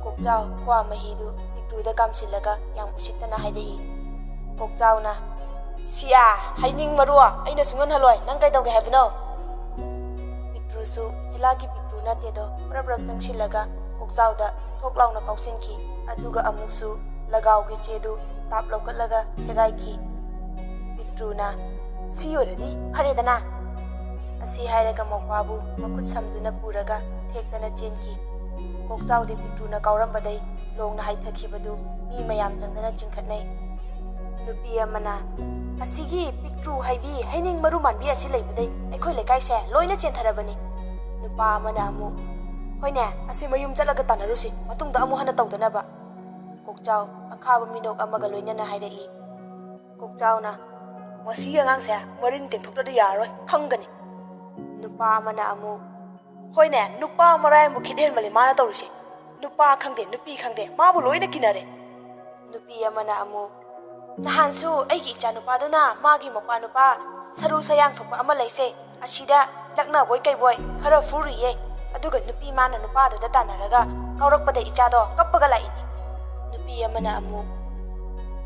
ꯀꯣꯛꯆꯥꯎ ꯀ꯭ꯋꯥ ꯃꯍꯤꯗꯨ ꯄꯤꯛꯇ꯭ꯔꯨꯗ ꯀꯥꯝꯁꯤꯜꯂꯒ ꯌꯥꯝ ꯎꯁꯤꯠꯇꯅ ꯍꯥꯏꯔꯛꯏ꯫ ꯀꯣꯛꯆꯥꯎꯅ, "ꯁꯤꯌꯥ, ꯍꯩꯅꯤꯡ ꯃꯔꯨ, ꯑꯩꯅ ꯁꯨꯡꯍꯟ ꯍꯜꯂꯣꯏ, ꯅꯪ ꯀꯩꯗꯧꯒꯦ ꯍꯥꯏꯕꯅꯣ?" ꯄꯤꯛꯇ꯭ꯔꯨꯁꯨ ꯍꯦꯂꯥꯛꯀꯤ ꯄꯤꯛꯇ꯭ꯔꯨ ꯅꯠꯇꯦꯗꯣ, ꯄ꯭ꯔꯞ ꯄ꯭ꯔꯞ ꯆꯪꯁꯤꯜꯂꯒ ꯀꯣꯛꯆꯥꯎꯗ ꯊꯣꯛ ꯂꯥꯎꯅ ꯀꯥꯎꯁꯤꯟꯈꯤ꯫ ꯑꯗꯨꯒ ꯑꯃꯨꯛꯁꯨ ꯂꯒꯥꯎꯒꯤ ꯆꯦꯗꯨ ꯇꯥꯞ ꯂꯧꯈꯠꯂꯒ ꯁꯦꯒꯥꯏꯈꯤ꯫ ꯄꯤꯛꯇ꯭ꯔꯨꯅ, "ꯁꯤ ꯑꯣꯏꯔꯗꯤ ꯐꯔꯦꯗꯅ!" ꯑꯁꯤ ꯍꯥꯏꯔꯒ ꯃꯧꯄ꯭ꯋꯥꯕꯨ ꯃꯈꯨꯠ ꯁꯝꯗꯨꯅ ꯄꯨꯔꯒ ꯊꯦꯛꯇꯅ ꯆꯦꯟꯈꯤ꯫ ꯀꯣꯛꯆꯥꯎꯗꯤ ꯄꯤꯛꯇ꯭ꯔꯨꯅ ꯀꯥꯎꯔꯝꯕꯗꯩ ꯂꯣꯡꯅ ꯍꯥꯏꯊꯈꯤꯕꯗꯨ ꯃꯤ ꯃꯌꯥꯝ ꯆꯪꯗꯅ ꯆꯤꯡꯈꯠꯅꯩ꯫ ꯅꯨꯄꯤ ꯑꯃꯅ, "ꯑꯁꯤꯒꯤ ꯄꯤꯛꯇ꯭ꯔꯨ ꯍꯥꯏꯕꯤ ꯍꯩꯅꯤꯡ ꯃꯔꯨ ꯃꯥꯟꯕꯤ ꯑꯁꯤ ꯂꯩꯕꯗꯩ ꯑꯩꯈꯣꯏ ꯂꯩꯀꯥꯏꯁꯦ ꯂꯣꯏꯅ ꯆꯦꯟꯊꯔꯕꯅꯤ꯫" ꯅꯨꯄꯥ ꯑꯃꯅ ꯑꯃꯨꯛ, "ꯍꯣꯏꯅꯦ, ꯑꯁꯤ ꯃꯌꯨꯝ ꯆꯠꯂꯒ ꯇꯥꯟꯅꯔꯨꯁꯤ, ꯃꯇꯨꯡꯗ ꯑꯃꯨꯛ ꯍꯟꯅ ꯇꯧꯗꯅꯕ꯫" ꯀꯣꯛꯆꯥꯎ ꯑꯈꯥꯕ ꯃꯤꯅꯣꯛ ꯑꯃꯒ ꯂꯣꯏꯅꯅ ꯍꯥꯏꯔꯛꯏ꯫ ꯀꯣꯛꯆꯥꯎꯅ, "ꯃꯁꯤꯒꯤ ꯑꯉꯥꯡꯁꯦ ꯃꯔꯤꯟ ꯇꯦꯡꯊꯣꯛꯇ꯭ꯔꯗꯤ ꯌꯥꯔꯔꯣꯏ, ꯈꯪꯒꯅꯤ꯫" ꯅꯨꯄꯥ ꯑꯃꯅ ꯑꯃꯨꯛ, "ꯍꯣꯏꯅꯦ, ꯅꯨꯄꯥ ꯃꯔꯥꯏ ꯑꯃꯨꯛ ꯈꯤꯠ ꯍꯦꯟꯕꯅꯦ ꯃꯥꯅ ꯇꯧꯔꯤꯁꯦ꯫ ꯅꯨꯄꯥ ꯈꯪꯗꯦ, ꯅꯨꯄꯤ ꯈꯪꯗꯦ, ꯃꯥꯕꯨ ꯂꯣꯏꯅ ꯀꯤꯅꯔꯦ꯫" ꯅꯨꯄꯤ ꯑꯃꯅ ꯑꯃꯨꯛ, ꯅꯍꯥꯟꯁꯨ ꯑꯩꯒꯤ ꯏꯆꯥꯅꯨꯄꯥꯗꯨꯅ ꯃꯥꯒꯤ ꯃꯄꯥꯅꯨꯄꯥ ꯁꯔꯨ ꯁꯌꯥꯡ ꯊꯣꯛꯄ ꯑꯃ ꯂꯩꯁꯦ, ꯑꯁꯤꯗ ꯂꯛꯅꯕꯣꯏ ꯀꯩꯕꯣꯏ ꯈꯔ ꯐꯨꯔꯨꯏꯌꯦ꯫ ꯑꯗꯨꯒ ꯅꯨꯄꯤ ꯃꯥꯅ ꯅꯨꯄꯥꯗꯨꯗ ꯇꯥꯟꯅꯔꯒ ꯀꯥꯎꯔꯛꯄꯗ ꯏꯆꯥꯗꯣ ꯀꯞꯄꯒ ꯂꯥꯛꯏꯅꯦ꯫ ꯅꯨꯄꯤ ꯑꯃꯅ ꯑꯃꯨꯛ,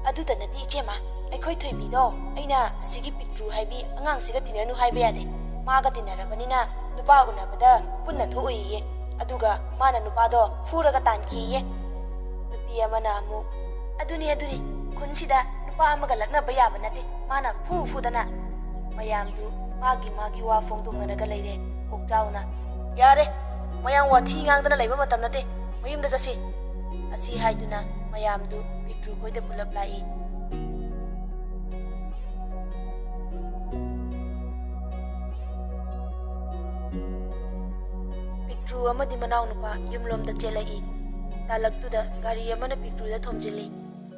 "ꯑꯗꯨꯗ ꯅꯠꯇꯦ ꯏꯆꯦꯃ, ꯑꯩꯈꯣꯏ ꯊꯣꯏꯕꯤꯗꯣ ꯑꯩꯅ ꯑꯁꯤꯒꯤ ꯄꯤꯛꯇ꯭ꯔꯨ ꯍꯥꯏꯕꯤ ꯑꯉꯥꯡꯁꯤꯒ ꯇꯤꯟꯅꯅꯨ ꯍꯥꯏꯕ ꯌꯥꯗꯦ꯫ ꯃꯥꯒ ꯇꯤꯟꯅꯔꯕꯅꯤꯅ ꯅꯨꯄꯥ ꯎꯅꯕꯗ ꯄꯨꯟꯅ ꯊꯣꯛꯎꯏꯌꯦ꯫ ꯑꯗꯨꯒ ꯃꯥꯅ ꯅꯨꯄꯥꯗꯣ ꯐꯨꯔꯒ ꯇꯥꯟꯈꯤꯌꯦ꯫" ꯅꯨꯄꯤ ꯑꯃꯅ ꯑꯃꯨꯛ, "ꯑꯗꯨꯅꯤ, ꯑꯗꯨꯅꯤ, ꯈꯨꯟꯁꯤꯗ ꯅꯨꯄꯥ ꯑꯃꯒ ꯂꯛꯅꯕ ꯌꯥꯕ ꯅꯠꯇꯦ, ꯃꯥꯅ ꯐꯨ ꯐꯨꯗꯅ꯫" ꯃꯌꯥꯝꯗꯨ ꯃꯥꯒꯤ ꯃꯥꯒꯤ ꯋꯥ ꯐꯣꯡꯗꯣꯛꯅꯔꯒ ꯂꯩꯔꯦ꯫ ꯀꯣꯛꯆꯥꯎꯅ, "ꯌꯥꯔꯦ, ꯃꯌꯥꯡ ꯋꯥꯊꯤ ꯉꯥꯡꯗꯅ ꯂꯩꯕ ꯃꯇꯝ ꯅꯠꯇꯦ, ꯃꯌꯨꯝꯗ ꯆꯠꯁꯤ" ꯑꯁꯤ ꯍꯥꯏꯗꯨꯅ ꯃꯌꯥꯝꯗꯨ ꯄꯤꯛꯇ꯭ꯔꯨ ꯈꯣꯏꯗ ꯄꯨꯂꯞ ꯂꯥꯛꯏ꯫ ꯄꯤꯛꯇ꯭ꯔꯨ ꯑꯃꯗꯤ ꯃꯅꯥꯎꯅꯨꯄꯥ ꯌꯨꯝꯂꯣꯝꯗ ꯆꯦꯜꯂꯛꯏ꯫ ꯇꯥꯂꯛꯇꯨꯗ ꯒꯥꯔꯤ ꯑꯃꯅ ꯄꯤꯛꯇ꯭ꯔꯨꯗ ꯊꯣꯝꯖꯤꯜꯂꯤ꯫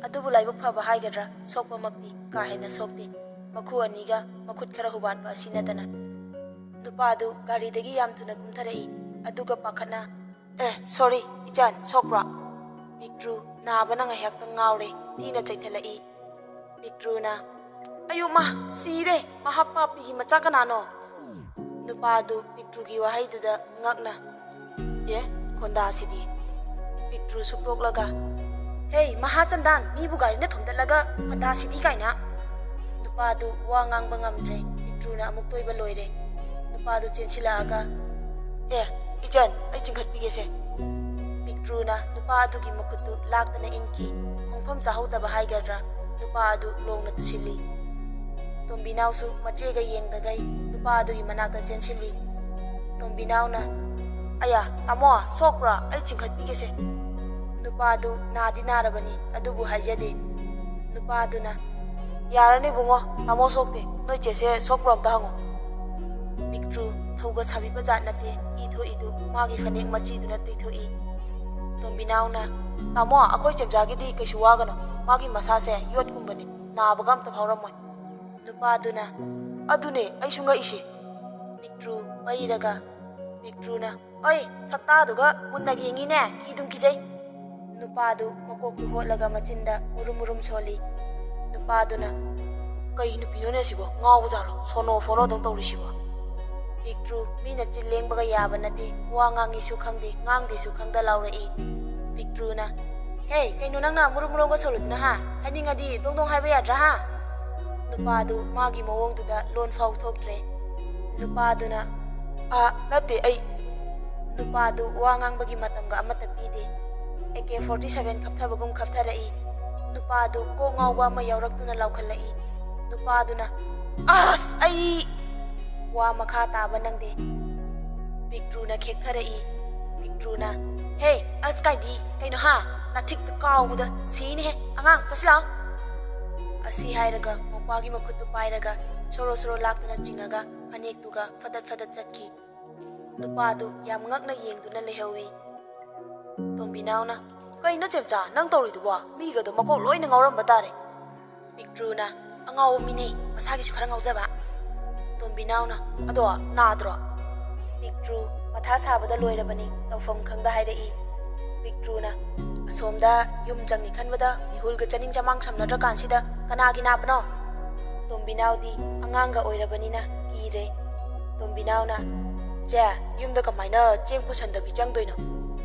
ꯑꯗꯨꯕꯨ ꯂꯥꯏꯕꯛ ꯐꯕ ꯍꯥꯏꯒꯗ꯭ꯔꯥ, ꯁꯣꯛꯄꯃꯛꯇꯤ ꯀꯥ ꯍꯦꯟꯅ ꯁꯣꯛꯇꯦ꯫ ꯃꯈꯨ ꯑꯅꯤꯒ ꯃꯈꯨꯠ ꯈꯔ ꯍꯨꯕꯥꯠꯄ ꯑꯁꯤ ꯅꯠꯇꯅ꯫ ꯅꯨꯄꯥ ꯑꯗꯨ ꯒꯥꯔꯤꯗꯒꯤ ꯌꯥꯝ ꯊꯨꯅ ꯀꯨꯝꯊꯔꯛꯏ꯫ ꯑꯗꯨꯒ ꯄꯥꯈꯠꯅ, "ꯑꯦ, ꯁꯣꯔꯤ, ꯏꯆꯟ, ꯁꯣꯛꯄ꯭ꯔꯣ?" ꯄꯤꯛꯇ꯭ꯔꯨ ꯅꯥꯕꯅ ꯉꯥꯏꯍꯥꯛꯇꯪ ꯉꯥꯎꯔꯦ, ꯊꯤꯅ ꯆꯩꯊꯠꯂꯛꯏ꯫ ꯄꯤꯛꯇ꯭ꯔꯨꯅ, "ꯑꯌꯣ ꯃꯥ, ꯁꯤꯔꯦ! ꯃꯍꯥ ꯄꯥꯄꯤꯒꯤ ꯃꯆꯥ ꯀꯅꯥꯅꯣ?" ꯅꯨꯄꯥ ꯑꯗꯨ ꯄꯤꯛꯇ꯭ꯔꯨꯒꯤ ꯋꯥꯍꯩꯗꯨꯗ ꯉꯛꯅ, "ꯑꯦ, ꯈꯣꯟꯗꯥꯁꯤꯗꯤ!" ꯄꯤꯛꯇ꯭ꯔꯨ ꯁꯨꯛꯇꯣꯛꯂꯒ, "ꯍꯦ, ꯃꯍꯥ ꯆꯟꯗꯥꯟ, ꯃꯤꯕꯨ ꯒꯥꯔꯤꯅ ꯊꯣꯝꯗꯠꯂꯒ ꯈꯣꯟꯗꯥꯁꯤꯗꯤ ꯀꯥꯏꯅ!" ꯅꯨꯄꯥꯗꯨ ꯋꯥ ꯉꯥꯡꯕ ꯉꯝꯗ꯭ꯔꯦ꯫ ꯄꯤꯛꯇ꯭ꯔꯨꯅ ꯑꯃꯨꯛ ꯇꯣꯏꯕ ꯂꯣꯏꯔꯦ꯫ ꯅꯨꯄꯥꯗꯨ ꯆꯦꯟꯁꯤꯜꯂꯛꯑꯒ, "ꯑꯦ, ꯏꯆꯟ, ꯑꯩ ꯆꯤꯡꯈꯠꯄꯤꯒꯦꯁꯦ꯫" ꯄꯤꯛꯇ꯭ꯔꯨꯅ ꯅꯨꯄꯥ ꯑꯗꯨꯒꯤ ꯃꯈꯨꯠꯇꯨ ꯂꯥꯛꯇꯅ ꯏꯟꯈꯤ꯫ ꯈꯣꯡꯐꯝ ꯆꯥꯍꯧꯗꯕ ꯍꯥꯏꯒꯗ꯭ꯔꯥ, ꯅꯨꯄꯥ ꯑꯗꯨ ꯂꯣꯡꯅ ꯇꯨꯁꯤꯜꯂꯤ꯫ ꯇꯣꯝꯕꯤꯅꯥꯎꯁꯨ ꯃꯆꯦꯒ ꯌꯦꯡꯗꯒꯩ ꯅꯨꯄꯥ ꯑꯗꯨꯒꯤ ꯃꯅꯥꯛꯇ ꯆꯦꯟꯁꯤꯜꯂꯤ꯫ ꯇꯣꯝꯕꯤꯅꯥꯎꯅ, "ꯑꯌꯥ, ꯇꯥꯃꯣ, ꯁꯣꯛꯄ꯭ꯔꯥ? ꯑꯩ ꯆꯤꯡꯈꯠꯄꯤꯒꯦꯁꯦ꯫" ꯅꯨꯄꯥꯗꯨ ꯅꯥꯗꯤ ꯅꯥꯔꯕꯅꯤ, ꯑꯗꯨꯕꯨ ꯍꯥꯏꯖꯗꯦ꯫ ꯅꯨꯄꯥꯗꯨꯅ, "ꯌꯥꯔꯅꯤ ꯏꯕꯨꯡꯉꯣ, ꯇꯥꯃꯣ ꯁꯣꯛꯇꯦ꯫ ꯅꯣꯏ ꯆꯦꯁꯦ ꯁꯣꯛꯄ꯭ꯔꯣ ꯑꯝꯇ ꯍꯪꯉꯨ꯫" ꯄꯤꯛꯇ꯭ꯔꯨ ꯊꯧꯒ ꯁꯥꯕꯤꯕ ꯖꯥꯠ ꯅꯠꯇꯦ, ꯏ ꯊꯣꯛꯏꯗꯨ ꯃꯥꯒꯤ ꯐꯅꯦꯛ ꯃꯆꯤꯗꯨꯅ ꯇꯩꯊꯣꯛꯏ꯫ ꯇꯣꯝꯕꯤꯅꯥꯎꯅ, "ꯇꯥꯃꯣ, ꯑꯩꯈꯣꯏ ꯆꯦꯝꯆꯥꯒꯤꯗꯤ ꯀꯩꯁꯨ ꯋꯥꯒꯅꯨ, ꯃꯥꯒꯤ ꯃꯁꯥꯁꯦ ꯌꯣꯠꯀꯨꯝꯕꯅꯤ, ꯅꯥꯕꯒ ꯑꯝꯇ ꯐꯥꯎꯔꯝꯃꯣꯏ꯫" ꯅꯨꯄꯥꯗꯨꯅ, "ꯑꯗꯨꯅꯦ ꯑꯩꯁꯨ ꯉꯛꯏꯁꯦ꯫" ꯄꯤꯛꯇ꯭ꯔꯨ ꯄꯩꯔꯒ, ꯄꯤꯛꯇ꯭ꯔꯨꯅ, "ꯑꯣꯏ, ꯁꯛꯇꯥꯗꯨꯒ ꯃꯨꯟꯅ ꯌꯦꯡꯉꯤꯅꯦ, ꯀꯤꯗꯨꯝ ꯀꯤꯖꯩ꯫" ꯅꯨꯄꯥꯗꯨ ꯃꯀꯣꯛꯇꯨ ꯍꯣꯠꯂꯒ ꯃꯆꯤꯟꯗ ꯃꯨꯔꯨꯝ ꯃꯨꯔꯨꯝ ꯁꯣꯜꯂꯤ꯫ ꯅꯨꯄꯥꯗꯨꯅ, "ꯀꯩ ꯅꯨꯄꯤꯅꯣꯅꯦ ꯁꯤꯕꯣ? ꯉꯥꯎꯕ ꯖꯥꯠꯂꯣ? ꯁꯣꯅꯣ ꯐꯣꯅꯣꯗꯧ ꯇꯧꯔꯤꯁꯤꯕꯣ?" ꯄꯤꯛꯇ꯭ꯔꯨ, ꯃꯤꯅ ꯆꯤꯜ ꯂꯦꯡꯕꯒ ꯌꯥꯕ ꯅꯠꯇꯦ, ꯋꯥ ꯉꯥꯡꯉꯤꯁꯨ ꯈꯪꯗꯦ, ꯉꯥꯡꯗꯦꯁꯨ ꯈꯪꯗ ꯂꯥꯎꯔꯛꯏ꯫ ꯄꯤꯛꯇ꯭ꯔꯨꯅ, "ꯍꯦ, ꯀꯩꯅꯣ ꯅꯪꯅ ꯃꯨꯔꯨ ꯃꯨꯔꯨꯒ ꯁꯣꯜꯂꯨꯗꯨꯅ, ꯍꯥ? ꯍꯥꯏꯅꯤꯡꯉꯗꯤ ꯗꯣꯡ ꯗꯣꯡ ꯍꯥꯏꯕ ꯌꯥꯗ꯭ꯔꯥ, ꯍꯥ?" ꯅꯨꯄꯥꯗꯨ ꯃꯥꯒꯤ ꯃꯑꯣꯡꯗꯨꯗ ꯂꯣꯟ ꯐꯥꯎ ꯊꯣꯛꯇ꯭ꯔꯦ꯫ ꯅꯨꯄꯥꯗꯨꯅ, "ꯑꯥ, ꯅꯠꯇꯦ, ꯑꯩ" ꯅꯨꯄꯥꯗꯨ ꯋꯥ ꯉꯥꯡꯕꯒꯤ ꯃꯇꯝꯒ ꯑꯃꯠꯇ ꯄꯤꯗꯦ꯫ ꯑꯦ ꯀꯦ ꯐꯣꯔꯇꯤ ꯁꯚꯦꯟ ꯈꯞꯊꯕꯒꯨꯝ ꯈꯞꯊꯔꯛꯏ꯫ ꯅꯨꯄꯥꯗꯨ ꯀꯣꯛ ꯉꯥꯎꯕ ꯑꯃ ꯌꯥꯎꯔꯛꯇꯨꯅ ꯂꯥꯎꯈꯠꯂꯛꯏ꯫ ꯅꯨꯄꯥꯗꯨꯅ, "ꯑꯁ, ꯑꯩ!" ꯋꯥ ꯃꯈꯥ ꯇꯥꯕ ꯅꯪꯗꯦ꯫ ꯄꯤꯛꯇ꯭ꯔꯨꯅ ꯈꯦꯛꯊꯔꯛꯏ꯫ ꯄꯤꯛꯇ꯭ꯔꯨꯅ, "ꯍꯦ, ꯑꯁ ꯀꯥꯏꯗꯤ? ꯀꯩꯅꯣ ꯍꯥ? ꯅꯥꯊꯤꯛꯇ ꯀꯥꯎꯕꯗ ꯁꯤꯅꯤꯍꯦ꯫ ꯑꯉꯥꯡ, ꯆꯠꯁꯤ ꯂꯥꯛꯑꯣ꯫" ꯑꯁꯤ ꯍꯥꯏꯔꯒ ꯃꯧꯄ꯭ꯋꯥꯒꯤ ꯃꯈꯨꯠꯇꯨ ꯄꯥꯏꯔꯒ ꯁꯣꯔꯣ ꯁꯣꯔꯣ ꯂꯥꯛꯇꯨꯅ ꯆꯤꯡꯉꯒ ꯐꯅꯦꯛꯇꯨꯒ ꯐꯗꯠ ꯐꯗꯠ ꯆꯠꯈꯤ꯫ ꯅꯨꯄꯥꯗꯨ ꯌꯥꯝ ꯉꯛꯅ ꯌꯦꯡꯗꯨꯅ ꯂꯩꯍꯧꯏ꯫ ꯇꯣꯝꯕꯤꯅꯥꯎꯅ, "ꯀꯩꯅꯣ ꯆꯦꯝꯆꯥ, ꯅꯪ ꯇꯧꯔꯤꯗꯨꯕꯣ? ꯃꯤꯒꯗꯣ ꯃꯀꯣꯛ ꯂꯣꯏꯅ ꯉꯥꯎꯔꯝꯕ ꯇꯥꯔꯦ꯫" ꯄꯤꯛꯇ꯭ꯔꯨꯅ, "ꯑꯉꯥꯎꯕ ꯃꯤꯅꯦ, ꯃꯁꯥꯒꯤꯁꯨ ꯈꯔ ꯉꯥꯎꯖꯕ꯫" ꯇꯣꯝꯕꯤꯅꯥꯎꯅ, "ꯑꯗꯣ ꯅꯥꯗ꯭ꯔꯣ?" ꯄꯤꯛꯇ꯭ꯔꯨ ꯃꯊꯥ ꯁꯥꯕꯗ ꯂꯣꯏꯔꯕꯅꯤ, ꯇꯧꯐꯝ ꯈꯪꯗ ꯍꯥꯏꯔꯛꯏ꯫ ꯄꯤꯛꯇ꯭ꯔꯨꯅ, "ꯑꯁꯣꯝꯗ ꯌꯨꯝ ꯆꯪꯉꯤ ꯈꯟꯕꯗ ꯃꯤꯍꯨꯜꯒ ꯆꯅꯤꯡ ꯆꯃꯥꯡ ꯁꯝꯅꯗ꯭ꯔꯀꯥꯟꯁꯤꯗ ꯀꯅꯥꯒꯤ ꯅꯥꯕꯅꯣ?" ꯇꯣꯝꯕꯤꯅꯥꯎꯗꯤ ꯑꯉꯥꯡꯒ ꯑꯣꯏꯔꯕꯅꯤꯅ ꯀꯤꯔꯦ꯫ ꯇꯣꯝꯕꯤꯅꯥꯎꯅ, "ꯆꯦ, ꯌꯨꯝꯗ ꯀꯃꯥꯏꯅ ꯆꯦꯡ ꯄꯨꯁꯟꯗꯕꯤ ꯆꯪꯗꯣꯏꯅꯣ?"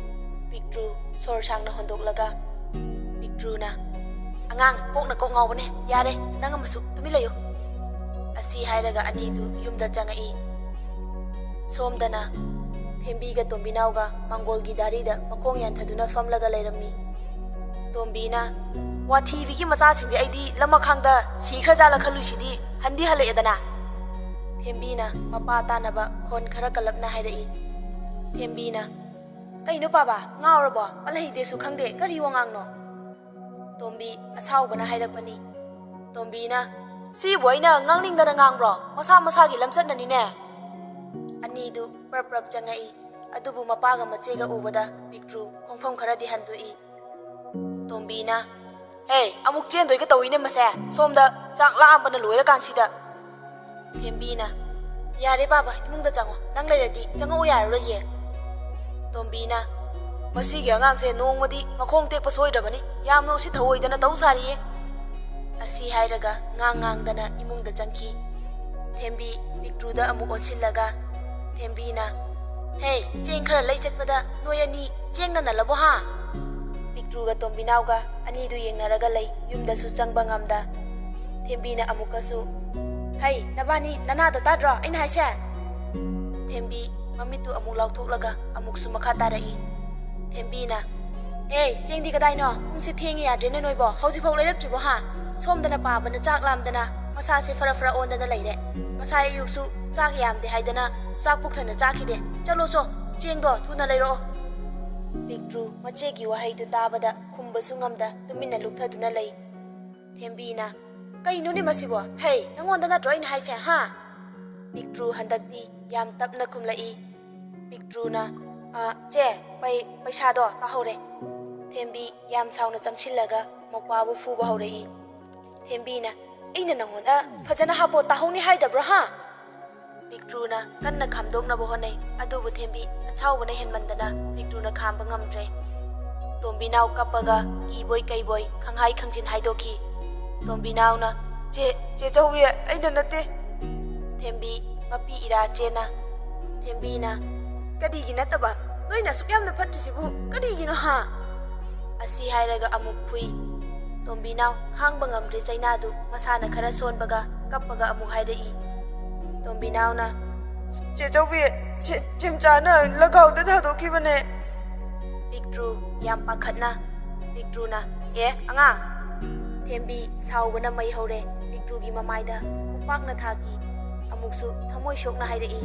ꯄꯤꯛꯇ꯭ꯔꯨ ꯁꯣꯔ ꯁꯥꯡꯅ ꯍꯣꯟꯗꯣꯛꯂꯒ, ꯄꯤꯛꯇ꯭ꯔꯨꯅ, "ꯑꯉꯥꯡ, ꯀꯣꯛꯅ ꯀꯣꯛ ꯉꯥꯎꯕꯅꯦ꯫ ꯌꯥꯔꯦ, ꯅꯪ ꯑꯃꯁꯨ ꯇꯨꯃꯤꯟ ꯂꯩꯌꯨ꯫" ꯑꯁꯤ ꯍꯥꯏꯔꯒ ꯑꯅꯤꯗꯨ ꯌꯨꯝꯗ ꯆꯪꯉꯛꯏ꯫ ꯁꯣꯝꯗꯅ ꯊꯦꯝꯕꯤꯒ ꯇꯣꯝꯕꯤꯅꯥꯎꯒ ꯃꯥꯡꯒꯣꯜꯒꯤ ꯗꯥꯔꯤꯗ ꯃꯈꯣꯡ ꯌꯥꯟꯊꯗꯨꯅ ꯐꯝꯂꯒ ꯂꯩꯔꯝꯃꯤ꯫ ꯇꯣꯝꯕꯤꯅ, "ꯋꯥꯊꯤꯕꯤꯒꯤ ꯃꯆꯥꯁꯤꯡꯗꯤ ꯑꯩꯗꯤ ꯂꯃꯈꯥꯡꯗ ꯁꯤꯈ꯭ꯔꯖꯥꯠꯂ ꯈꯜꯂꯨꯏꯁꯤꯗꯤ ꯍꯟꯗꯤ ꯍꯜꯂꯛꯑꯦꯗꯅ꯫" ꯊꯦꯝꯕꯤꯅ ꯃꯄꯥ ꯇꯥꯅꯕ ꯈꯣꯟ ꯈꯔ ꯀꯜꯂꯞꯅ ꯍꯥꯏꯔꯛꯏ꯫ ꯊꯦꯝꯕꯤꯅ, "ꯀꯩꯅꯣ ꯄꯥꯕ, ꯉꯥꯎꯔꯕꯣ? ꯄꯜꯍꯩꯗꯦꯁꯨ ꯈꯪꯗꯦ, ꯀꯔꯤ ꯋꯥꯉꯥꯡꯅꯣ?" ꯇꯣꯝꯕꯤ ꯑꯁꯥꯎꯕꯅ ꯍꯥꯏꯔꯛꯄꯅꯤ꯫ ꯇꯣꯝꯕꯤꯅ, "ꯁꯤꯕꯨ ꯑꯩꯅ ꯉꯥꯡꯅꯤꯡꯗꯅ ꯉꯥꯡꯕ꯭ꯔꯣ? ꯃꯁꯥ ꯃꯁꯥꯒꯤ ꯂꯝꯆꯠꯅꯅꯤꯅꯦ꯫" ꯑꯅꯤꯗꯨ ꯄ꯭ꯔꯞ ꯄ꯭ꯔꯞ ꯆꯪꯉꯛꯏ꯫ ꯑꯗꯨꯕꯨ ꯃꯄꯥꯒ ꯃꯆꯦꯒ ꯎꯕꯗ ꯄꯤꯛꯇ꯭ꯔꯨ ꯈꯣꯡꯐꯝ ꯈꯔꯗꯤ ꯍꯟꯗꯣꯛꯏ꯫ ꯇꯣꯝꯕꯤꯅ, "ꯍꯦ, ꯑꯃꯨꯛ ꯆꯦꯟꯗꯣꯏꯒ ꯇꯧꯏꯅꯦ ꯃꯁꯦ, ꯁꯣꯝꯗ ꯆꯥꯛ ꯂꯥꯝꯕꯅ ꯂꯣꯏꯔꯀꯥꯟꯁꯤꯗ꯫" ꯊꯦꯝꯕꯤꯅ, "ꯌꯥꯔꯦ ꯕꯥꯕꯥ, ꯏꯃꯨꯡꯗ ꯆꯪꯉꯣ, ꯅꯪ ꯂꯩꯔꯗꯤ ꯆꯪꯉꯛꯎ ꯌꯥꯔꯔꯣꯏꯌꯦ꯫" ꯇꯣꯝꯕꯤꯅ, "ꯃꯁꯤꯒꯤ ꯑꯉꯥꯡꯁꯦ ꯅꯣꯡꯃꯗꯤ ꯃꯈꯣꯡ ꯇꯦꯛꯄ ꯁꯣꯏꯗ꯭ꯔꯕꯅꯤ, ꯌꯥꯝꯅ ꯎꯁꯤꯠ ꯊꯑꯣꯏꯗꯅ ꯇꯧ ꯁꯥꯔꯤꯌꯦ꯫" ꯑꯁꯤ ꯍꯥꯏꯔꯒ ꯉꯥꯡ ꯉꯥꯡꯗꯅ ꯏꯃꯨꯡꯗ ꯆꯪꯈꯤ꯫ ꯊꯦꯝꯕꯤ ꯄꯤꯛꯇ꯭ꯔꯨꯗ ꯑꯃꯨꯛ ꯑꯣꯟꯁꯤꯜꯂꯒ ꯊꯦꯝꯕꯤꯅ, "ꯍꯦ, ꯆꯦꯡ ꯈꯔ ꯂꯩ ꯆꯠꯄꯗ ꯅꯣꯏ ꯑꯅꯤ ꯆꯦꯡ ꯅꯟꯅꯜꯂꯕꯣ ꯍꯥ?" ꯄꯤꯛꯇ꯭ꯔꯨꯒ ꯇꯣꯝꯕꯤꯅꯥꯎꯒ ꯑꯅꯤꯗꯨ ꯌꯦꯡꯅꯔꯒ ꯂꯩ꯫ ꯌꯨꯝꯗꯁꯨ ꯆꯪꯕ ꯉꯝꯗ ꯊꯦꯝꯕꯤꯅ ꯑꯃꯨꯛꯀꯁꯨ, "ꯍꯩ, ꯅꯕꯥꯅꯤ ꯅꯅꯥꯗꯣ ꯇꯥꯗ꯭ꯔꯣ ꯑꯩꯅ ꯍꯥꯏꯁꯦ?" ꯊꯦꯝꯕꯤ ꯃꯃꯤꯠꯇꯨ ꯑꯃꯨꯛ ꯂꯥꯎꯊꯣꯛꯂꯒ ꯑꯃꯨꯛꯁꯨ ꯃꯈꯥ ꯇꯥꯔꯛꯏ꯫ ꯊꯦꯝꯕꯤꯅ, "ꯑꯦ, ꯆꯦꯡꯗꯤ ꯀꯗꯥꯏꯅꯣ? ꯄꯨꯡꯁꯦ ꯊꯦꯡꯉꯤ ꯌꯥꯗ꯭ꯔꯦꯅꯦ ꯅꯣꯏꯕꯣ, ꯍꯧꯖꯤꯛꯐꯥꯎ ꯂꯩꯔꯛꯇ꯭ꯔꯤꯕꯣ ꯍꯥ? ꯁꯣꯝꯗꯅ ꯄꯥꯕꯅ ꯆꯥꯛ ꯂꯥꯝꯗꯅ ꯃꯁꯥꯁꯦ ꯐꯔ ꯐꯔ ꯑꯣꯟꯗꯅ ꯂꯩꯔꯦ꯫ ꯉꯁꯥꯏ ꯑꯌꯨꯛꯁꯨ ꯆꯥꯛ ꯌꯥꯝꯗꯦ ꯍꯥꯏꯗꯅ ꯆꯥꯛ ꯄꯨꯛ ꯊꯟꯅ ꯆꯥꯈꯤꯗꯦ꯫ ꯆꯠꯂꯣ ꯆꯣ, ꯆꯦꯡꯗꯣ ꯊꯨꯅ ꯂꯩꯔꯛꯑꯣ꯫" ꯄꯤꯛꯇ꯭ꯔꯨ ꯃꯆꯦꯒꯤ ꯋꯥꯍꯩꯗꯨ ꯇꯥꯕꯗ ꯈꯨꯝꯕꯁꯨ ꯉꯝꯗ ꯇꯨꯃꯤꯟꯅ ꯂꯨꯞꯊꯗꯨꯅ ꯂꯩ꯫ ꯊꯦꯝꯕꯤꯅ, "ꯀꯩꯅꯣꯅꯦ ꯃꯁꯤꯕꯣ? ꯍꯩ, ꯅꯪꯉꯣꯟꯗ ꯅꯠꯇ꯭ꯔꯣ ꯑꯩꯅ ꯍꯥꯏꯁꯦ ꯍꯥ?" ꯄꯤꯛꯇ꯭ꯔꯨ ꯍꯟꯗꯛꯇꯤ ꯌꯥꯝ ꯇꯞꯅ ꯈꯨꯝꯂꯛꯏ꯫ ꯄꯤꯛꯇ꯭ꯔꯨꯅ, "ꯑ, ꯆꯦ, ꯄꯩ-, ꯄꯩꯁꯥꯗꯣ ꯇꯥꯍꯧꯔꯦ꯫" ꯊꯦꯝꯕꯤ ꯌꯥꯝ ꯁꯥꯎꯅ ꯆꯪꯁꯤꯜꯂꯒ ꯃꯧꯄ꯭ꯋꯥꯕꯨ ꯐꯨꯕ ꯍꯧꯔꯛꯏ꯫ ꯊꯦꯝꯕꯤꯅ, "ꯑꯩꯅ ꯅꯪꯉꯣꯟꯗ ꯐꯖꯅ ꯍꯥꯞꯄꯣ ꯇꯥꯍꯧꯅꯤ ꯍꯥꯏꯗꯕ꯭ꯔꯣ ꯍꯥ?" ꯄꯤꯛꯇ꯭ꯔꯨꯅ ꯀꯟꯅ ꯈꯥꯝꯗꯣꯛꯅꯕ ꯍꯣꯠꯅꯩ, ꯑꯗꯨꯕꯨ ꯊꯦꯝꯕꯤ ꯑꯁꯥꯎꯕꯅ ꯍꯦꯟꯃꯟꯗꯅ ꯄꯤꯛꯇ꯭ꯔꯨꯅ ꯈꯥꯝꯕ ꯉꯝꯗ꯭ꯔꯦ꯫ ꯇꯣꯝꯕꯤꯅꯥꯎ ꯀꯞꯄꯒ ꯀꯤꯕꯣꯏ ꯀꯩꯕꯣꯏ ꯈꯪꯍꯥꯏ ꯈꯪꯖꯤꯟ ꯍꯥꯏꯗꯣꯛꯈꯤ꯫ ꯇꯣꯝꯕꯤꯅꯥꯎꯅ, "ꯆꯦ, ꯆꯦ ꯆꯧꯕꯤ, ꯑꯩꯅ ꯅꯠꯇꯦ꯫" ꯊꯦꯝꯕꯤ ꯃꯄꯤ ꯏꯔꯥ ꯆꯦꯟꯅ꯫ ꯊꯦꯝꯕꯤꯅ, "ꯀꯔꯤꯒꯤ ꯅꯠꯇꯕ? ꯅꯣꯏꯅ ꯑꯁꯨꯛ ꯌꯥꯝꯅ ꯐꯠꯇ꯭ꯔꯤꯁꯤꯕꯨ ꯀꯔꯤꯒꯤꯅꯣ ꯍꯥ?" ꯑꯁꯤ ꯍꯥꯏꯔꯒ ꯑꯃꯨꯛ ꯐꯨꯏ꯫ ꯇꯣꯝꯕꯤꯅꯥꯎ ꯈꯥꯡꯕ ꯉꯝꯗ꯭ꯔꯦ ꯆꯩꯅꯥꯗꯨ ꯃꯁꯥꯅ ꯈꯔ ꯁꯣꯟꯕꯒ ꯀꯞꯄꯒ ꯑꯃꯨꯛ ꯍꯥꯏꯔꯛꯏ꯫ ꯇꯣꯝꯕꯤꯅꯥꯎꯅ, "ꯆꯦ ꯆꯧꯕꯤ, ꯆꯦ-, ꯆꯤꯝꯆꯥꯅ ꯂꯒꯥꯎꯗ ꯊꯥꯗꯣꯛꯈꯤꯕꯅꯦ꯫" ꯄꯤꯛꯇ꯭ꯔꯨ ꯌꯥꯝ ꯄꯥꯈꯠꯅ꯫ ꯄꯤꯛꯇ꯭ꯔꯨꯅ, "ꯑꯦ ꯑꯉꯥꯡ!" ꯊꯦꯝꯕꯤ ꯁꯥꯎꯕꯅ ꯃꯩ ꯍꯧꯔꯦ꯫ ꯄꯤꯛꯇ꯭ꯔꯨꯒꯤ ꯃꯃꯥꯏꯗ ꯈꯨꯄꯥꯛꯅ ꯊꯥꯈꯤ꯫ ꯑꯃꯨꯛꯁꯨ ꯊꯃꯣꯏ ꯁꯣꯛꯅ ꯍꯥꯏꯔꯛꯏ꯫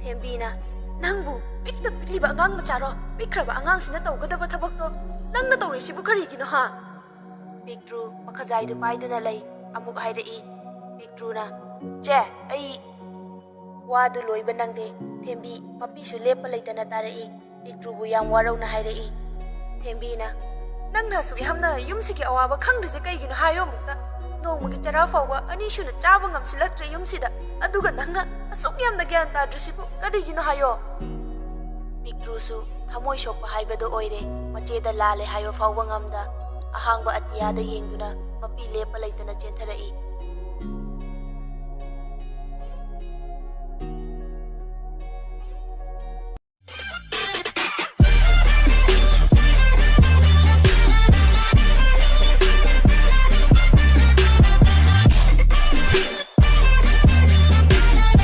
ꯊꯦꯝꯕꯤꯅ, "ꯅꯪꯕꯨ ꯄꯤꯛꯇ ꯄꯤꯛꯂꯤꯕ ꯑꯉꯥꯡ ꯃꯆꯥꯔꯣ? ꯄꯤꯛꯈ꯭ꯔꯕ ꯑꯉꯥꯡꯁꯤꯅ ꯇꯧꯒꯗꯕ ꯊꯕꯛꯇꯣ ꯅꯪꯅ ꯇꯧꯔꯤꯁꯤꯕꯨ ꯀꯔꯤꯒꯤꯅꯣ ꯍꯥ?" ꯄꯤꯛꯇ꯭ꯔꯨ ꯃꯈꯖꯥꯏꯗꯨ ꯄꯥꯏꯗꯨꯅ ꯂꯩ꯫ ꯑꯃꯨꯛ ꯍꯥꯏꯔꯛꯏ꯫ ꯄꯤꯛꯇ꯭ꯔꯨꯅ, "ꯆꯦ, ꯑꯩ..." ꯋꯥꯗꯨ ꯂꯣꯏꯕ ꯅꯪꯗꯦ꯫ ꯊꯦꯝꯕꯤ ꯃꯄꯤꯁꯨ ꯂꯦꯞꯄ ꯂꯩꯇꯅ ꯇꯥꯔꯛꯏ꯫ ꯄꯤꯛꯇ꯭ꯔꯨꯕꯨ ꯌꯥꯝ ꯋꯥꯔꯧꯅ ꯍꯥꯏꯔꯛꯏ꯫ ꯊꯦꯝꯕꯤꯅ, "ꯅꯪꯅ ꯑꯁꯨꯛ ꯌꯥꯝꯅ ꯌꯨꯝꯁꯤꯒꯤ ꯑꯋꯥꯕ ꯈꯪꯗ꯭ꯔꯤꯁꯦ ꯀꯩꯒꯤꯅꯣ ꯍꯥꯏꯌꯣ ꯑꯃꯨꯛꯇ? ꯅꯣꯡꯃꯒꯤ ꯆꯔꯥ ꯐꯥꯎꯕ ꯑꯅꯤꯁꯨꯅ ꯆꯥꯕ ꯉꯝꯁꯤꯜꯂꯛꯇ꯭ꯔꯦ ꯌꯨꯝꯁꯤꯗ, ꯑꯗꯨꯒ ꯅꯪꯅ ꯑꯁꯨꯛ ꯌꯥꯝꯅ ꯒ꯭ꯌꯥꯟ ꯇꯥꯗ꯭ꯔꯤꯁꯤꯕꯨ ꯀꯔꯤꯒꯤꯅꯣ ꯍꯥꯏꯌꯣ?" ꯄꯤꯛꯇ꯭ꯔꯨꯁꯨ ꯊꯃꯣꯏ ꯁꯣꯛꯄ ꯍꯥꯏꯕꯗꯨ ꯑꯣꯏꯔꯦ꯫ ꯃꯆꯦꯗ ꯂꯥꯜꯂꯦ ꯍꯥꯏꯕ ꯐꯥꯎꯕ ꯉꯝꯗ ꯑꯍꯥꯡꯕ ꯑꯇꯤꯌꯥꯗ ꯌꯦꯡꯗꯨꯅ ꯃꯄꯤ ꯂꯦꯞꯄ ꯂꯩꯇꯅ ꯆꯦꯟꯊꯔꯛꯏ꯫